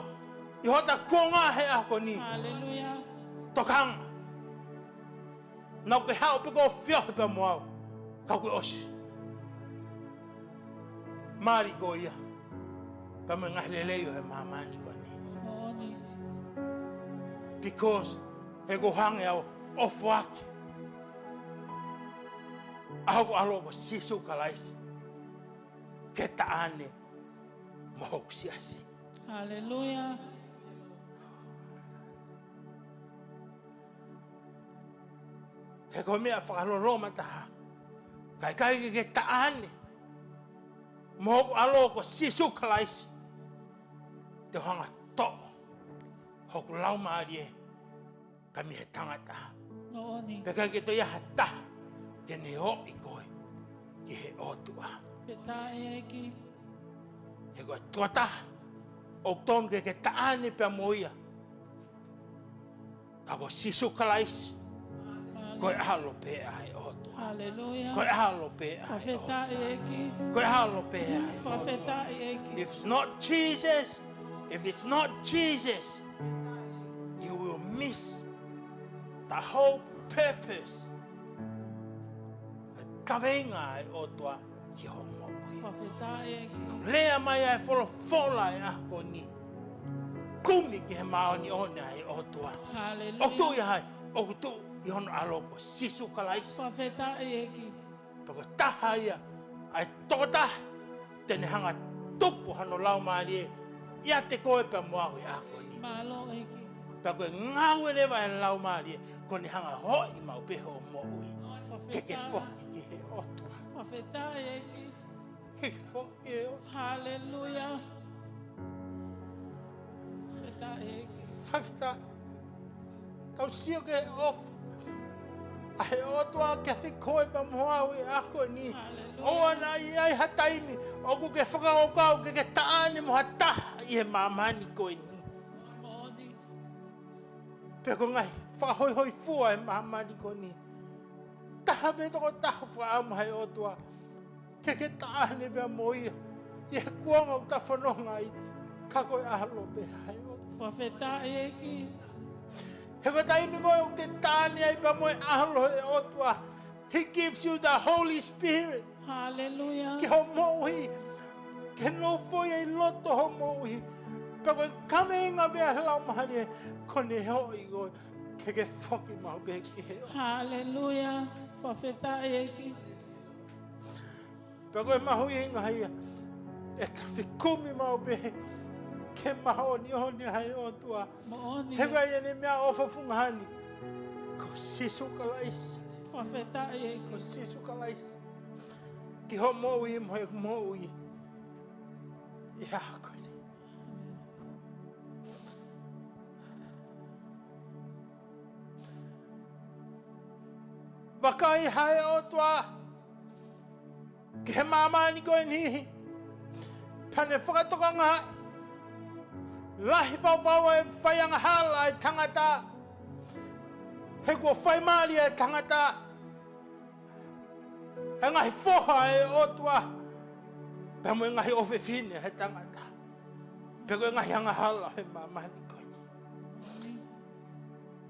ʻi hota kuonga he ʻaho ko eni. Tokanga. Naʻa ke haʻu pē koe ʻo feohi pea mo au, ka kuo ʻosi mali koe ia pea mo e ngaahi lelei ʻo e māmani ko eni. Because he ko e hanga ʻe au ʻo foaki ʻa hoku ʻAlo ko Sīsū Kalaisi ke taʻane mo hoku siasi. He ko e meʻa fakaloloma taha, ka ʻikai ke ke taʻane mo hoku ʻAlo ko Sīsū Kalaisi, te u hanga ʻo toʻo hoku laumālie mei he tangata. Pea ʻikai ke toe ʻi ai ha taha te ne ʻoʻi koe ki he ʻOtua. He ko e tokotaha ʻoku totonu ke ke taʻane pea mo ia, ka ko Sīsū Kalaisi, ko e ʻAlo pē ʻa e ʻOtua. Ko e ʻAlo pē ʻa e ʻOtua. Ko e ʻAlo pē ʻa e ʻOtua. If it's not Jesus, if it's not Jesus, you will miss the whole purpose. He kaveinga ʻa e ʻOtua ki hoʻo moʻui. Lea mai ʻa e folofola he ʻaho ko eni, kumi ki he māʻoniʻoni ʻa e ʻOtua. ʻOku tuʻu ʻi he, ʻoku tuʻu ʻi hono ʻAlo ko Sīsū Kalaisi. Pea ko e taha ia ʻa e tokotaha te ne hanga ʻo tupu hano laumālie ʻiate koe pea mo au he ʻaho ko eni. Pea ko e ngāue leva ʻa e laumālie, ko ʻene hanga ʻo ʻoʻi maʻu pē hoʻo moʻui ke ke foki ki he ʻOtua. Ke ke foki ki he ʻOtua. Fakafetaʻi. Tau sio ki he ʻofa ʻa e ʻOtua kiate koe pea mo au he ʻaho ko eni. ʻOua naʻa ʻi ai ha taimi ʻoku ke fakakaukau ke ke taʻane mo ha taha ʻi he māmani ko eni. Pea ko e ngaahi fakahoihoifua ʻo e māmani ko eni, taha pē tokotaha ʻoku fakaʻamu ʻe he ʻOtua ke ke taʻane pea mo ia ʻi he kuonga ʻoku ta fononga ai, ka ko e ʻAlo pē ʻa e ʻOtua. He ko e taimi ko ē ʻoku te taʻane ai pea mo e ʻAlo ʻo e ʻOtua, He gives you the Holy Spirit ki hoʻo moʻui, ke nofo ia ʻi loto hoʻo moʻui. Pea ko e kaveinga pē ʻa e Laumālie, ko ʻene ʻoʻi koe ke ke foki maʻu pē ki he ʻOtua. Pea ko e mahuʻinga ia ʻe ta fekumi maʻu pē ki he māʻoniʻoni ʻa e ʻOtua. He ko e ʻene meʻaʻofa fungani ko Sīsū Kalaisi. Ko Sīsū Kalaisi ki hoʻo moʻui mo ʻeku moʻui ʻi he ʻaho ko eni. Vakai ʻa e ʻOtua ki he māmani ko eni, pea ne fakatokangaʻi lahi faufau e faiangahala ʻa e tangata. He kuo fai mali ʻa e tangata, ʻa e ngaahi foha ʻa e ʻOtua, pea mo e ngaahi ʻofefine ʻa e tangata, pea ko e ngaahi angahala ʻo e māmani ko eni.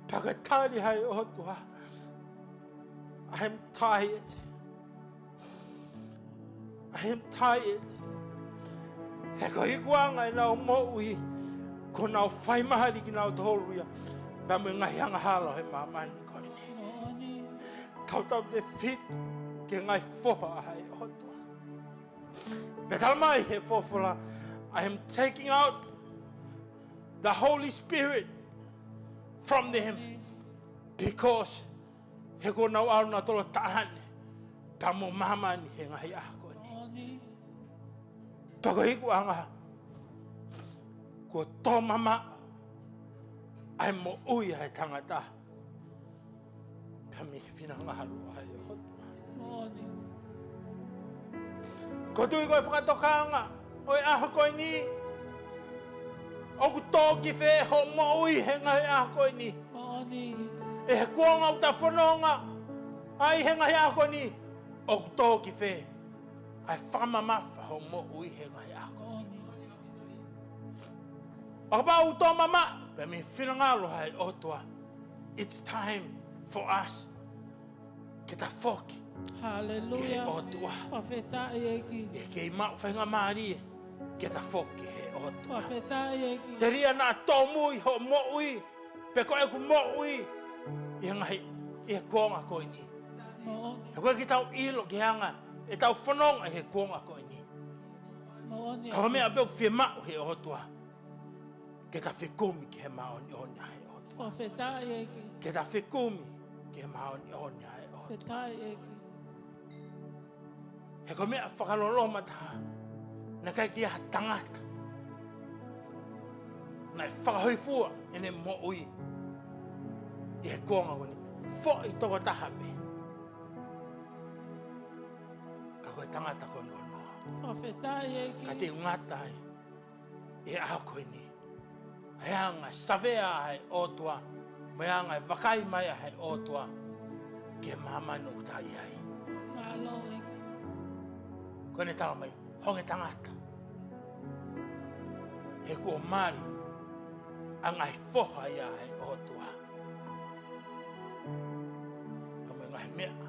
Pea ko e tali ʻa e ʻOtua, I am tired. I am tired. He ko e ikuʻanga ʻenau moʻui, kuo nau fai mali kinautolu ia pea mo e ngaahi angahala ʻo e māmani ko eni. Tautautefito ki he ngaahi foha ʻa e ʻOtua. Pea talamai ʻe he folofola, I am taking out the Holy Spirit from them, because he kuo nau ʻalu nautolu ʻo taʻane pea mo māmani he ngaahi ʻaho ko eni. Pea ko e ikuʻanga, kuo tō mamaʻo ʻa e moʻui ʻa e tangata pea mei he finangalo ʻa e ʻOtua. Ko e tui ko e fakatokanga ʻo e ʻaho ko eni, ʻoku tō ki fē hoʻo moʻui he ngaahi ʻaho ko eni? Moʻoni. ʻI he kuonga ʻoku ta fononga ai he ngaahi ʻaho ko eni, ʻoku tō ki fē ʻa e fakamamafa hoʻo moʻui he ngaahi ʻaho ko eni? Moʻoni. ʻO kapau ʻoku tō mamaʻo pē mei he finangalo ʻa e ʻOtua, it's time for us ke ta foki ki he ʻOtua. Haleluia. Fakafetaʻi ʻEiki. ʻE kei maʻu faingamālie ke ta foki ki he ʻOtua. Fakafetaʻi ʻEiki. Telia naʻa tōmui hoʻo moʻui, pe ko ʻeku moʻui, ʻi he ngaahi, ʻi he kuonga ko eni. Moʻoni. He ʻoku ʻikai ke tau ʻilo ki he anga ʻetau fononga ʻi he kuonga ko eni. Moʻoni. Ka ko e meʻa pē ʻoku fiemaʻu he ʻOtua, ke ta fekumi ki he māʻoniʻoni ʻa e ʻOtua. Fakafetaʻi ʻEiki. Ke ta fekumi ki he māʻoniʻoni ʻa e ʻOtua. Fakafetaʻi ʻEiki. He ko e meʻa fakaloloma taha, naʻe ʻikai ke ʻi ai ha tangata naʻe fakahōifua ʻene moʻui ʻi he kuonga ko eni. Foʻi toko taha pē. Ka ko e tangata ko eni ko Noa. Fakafetaʻi ʻEiki. Ka te u ngata ai ʻi he ʻaho ko eni ʻa e anga e savea ʻa e ʻOtua, mo e anga e vakai mai ʻa e ʻOtua ki he māmani ʻoku ta ʻi ai. Mālō ʻEiki. Ko ʻene tala mai, honge tangata, he kuo mali ʻa e ngaahi foha ia ʻa e ʻOtua, pea mo e ngaahi meʻa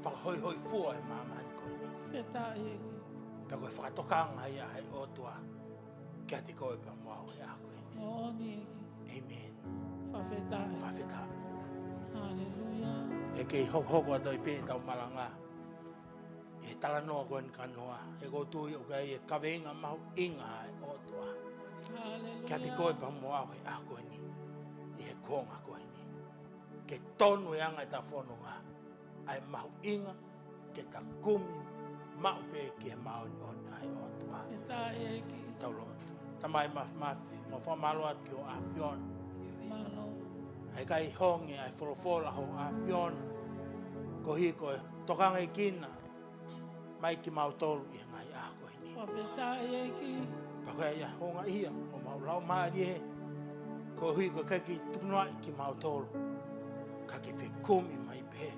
fakahōifua ʻa e māmani ko eni. Fakafetaʻi ʻEiki. Pea ko e fakatokanga ia ʻa e ʻOtua kiate koe pea mo au he ʻaho ko eni. Moʻoni ʻEiki. ʻĒmeni. Fakafetaʻi. Fakafetaʻi. Haleluia. ʻE kei hokohoko atu ai pē ʻetau malanga ʻi he talanoa ko eni kia Noa, he ʻoku ou tui ʻoku ʻi ai e kaveinga mahuʻinga ʻa e ʻOtua, haleluia, kiate koe pea mo au he ʻaho ko eni, ʻi he kuonga ko eni. Ke tonu e anga ʻeta fononga, ʻa e mahuʻinga ke ta kumi maʻu pē ki he māʻoniʻoni ʻa e ʻOtua. Fakafetaʻi ʻEiki. Tau lotu. Tamai Māfimafi, mau fakamālō atu ki hoʻo ʻAfiona. Mālō. ʻA e ʻikai honge ʻa e folofola hoʻo ʻAfiona, koeʻuhi ko e tokangaekina mai kimautolu ʻi he ngaahi ʻaho ko eni. Fakafetaʻi ʻEiki. Pea ko e ʻai ʻa e houngaʻia ʻo homau laumālie, koeʻuhi ko e ʻikai ke tukunoaʻi kimautolu, ka ke fekumi mai pē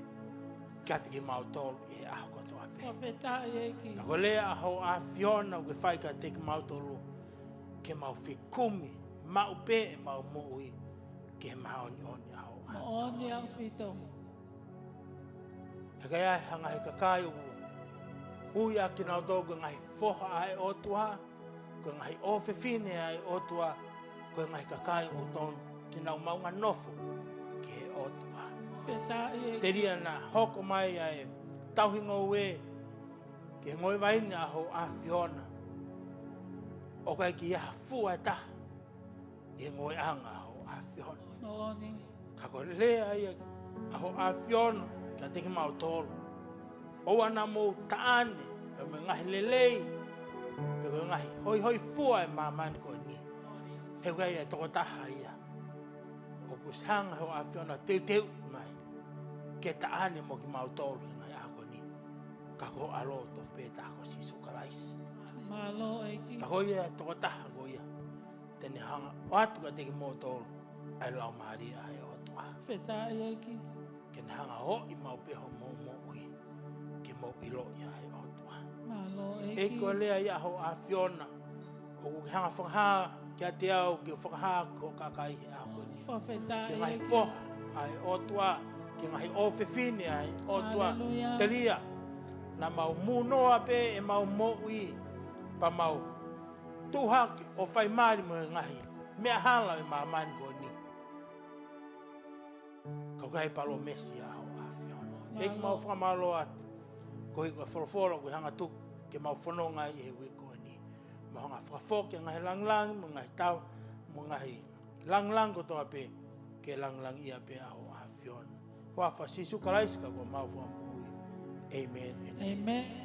kiate kimautolu ʻi he ʻaho kotoa pē. Fakafetaʻi ʻEiki. Pea ko e lea ʻa hoʻo ʻAfiona ʻoku ke fai kiate kimautolu, ke mau fekumi maʻu pē ʻemau moʻui ki he māʻoniʻoni ʻa hoʻo ʻAfiona. Moʻoni ʻaupito. He ʻikai ʻi ai ha ngaahi kakai ʻoku ui ʻa kinautolu ko e ngaahi foha ʻa e ʻOtua, ko e ngaahi ʻofefine ʻa e ʻOtua, ko e ngaahi kakai ʻoku totonu ke nau maʻu ha nofo ki he ʻOtua. Fakafetaʻi ʻEiki. Telia naʻa hoko mai ʻa e tauhi ngoue ki he ngoue vaine ʻa hoʻo ʻAfiona, ʻoku ʻikai ke ʻi ai ha fua ʻe taha ʻi he ngoueʻanga ʻa hoʻo ʻAfiona. Moʻoni. Ka ko e lea ia ʻa hoʻo ʻAfiona kiate kimautolu, ʻoua naʻa mou taʻane pea mo e ngaahi lelei, pe ko e ngaahi hōifua ʻa e māmani ko eni. He ʻoku ʻi ai e tokotaha ia ʻoku ʻosi hanga ʻe hoʻo ʻAfiona ʻo teuteuʻi mai ke taʻane mo kimautolu he ngaahi ʻaho ko eni. Ka ko ho ʻAlo tofu pē taha ko Sīsū Kalaisi. Mālō ʻEiki. Pea ko ia e tokotaha ko ia te ne hanga ʻoatu kiate kimoutolu ʻa e Laumālie ʻa e ʻOtua. Fakafetaʻi ʻEiki. Ke ne hanga ʻo ʻoʻi maʻu pē homou moʻui ke mou ʻiloʻi ʻa e ʻOtua. Mālō ʻEiki. ʻEiki, ko e lea ia ʻa hoʻo ʻAfiona ʻoku ke hanga fakahā kiate au, ke fakahā ki ho kakai he ʻaho ko eni. Fakafetaʻi ʻEiki. Ki he ngaahi foha ʻa e ʻOtua, ki he ngaahi ʻofefine ʻa e ʻOtua. Haleluia. Telia naʻa mau mūnoa pē ʻemau moʻui, pea mau tuʻu hake ʻo fai mali mo e ngaahi meʻa hala ʻo e māmani ko eni. Ka ʻoku ʻi ai e palōmesi ʻa hoʻo ʻAfiona. Mālō. ʻEiki, mau fakamālō atu koeʻuhi ko e folofola ʻoku ke hanga ʻo tuku ke mau fononga ai he uike ko eni. Mau hanga ʻo fakafoki ʻa e ngaahi langilangi mo e ngaahi tau, mo e ngaahi langilangi kotoa pē ke langilangiʻia pē ʻa hoʻo ʻAfiona. Huafa Sīsū Kalaisi ko homau Fakamoʻui. ʻĒmeni. ʻĒmeni.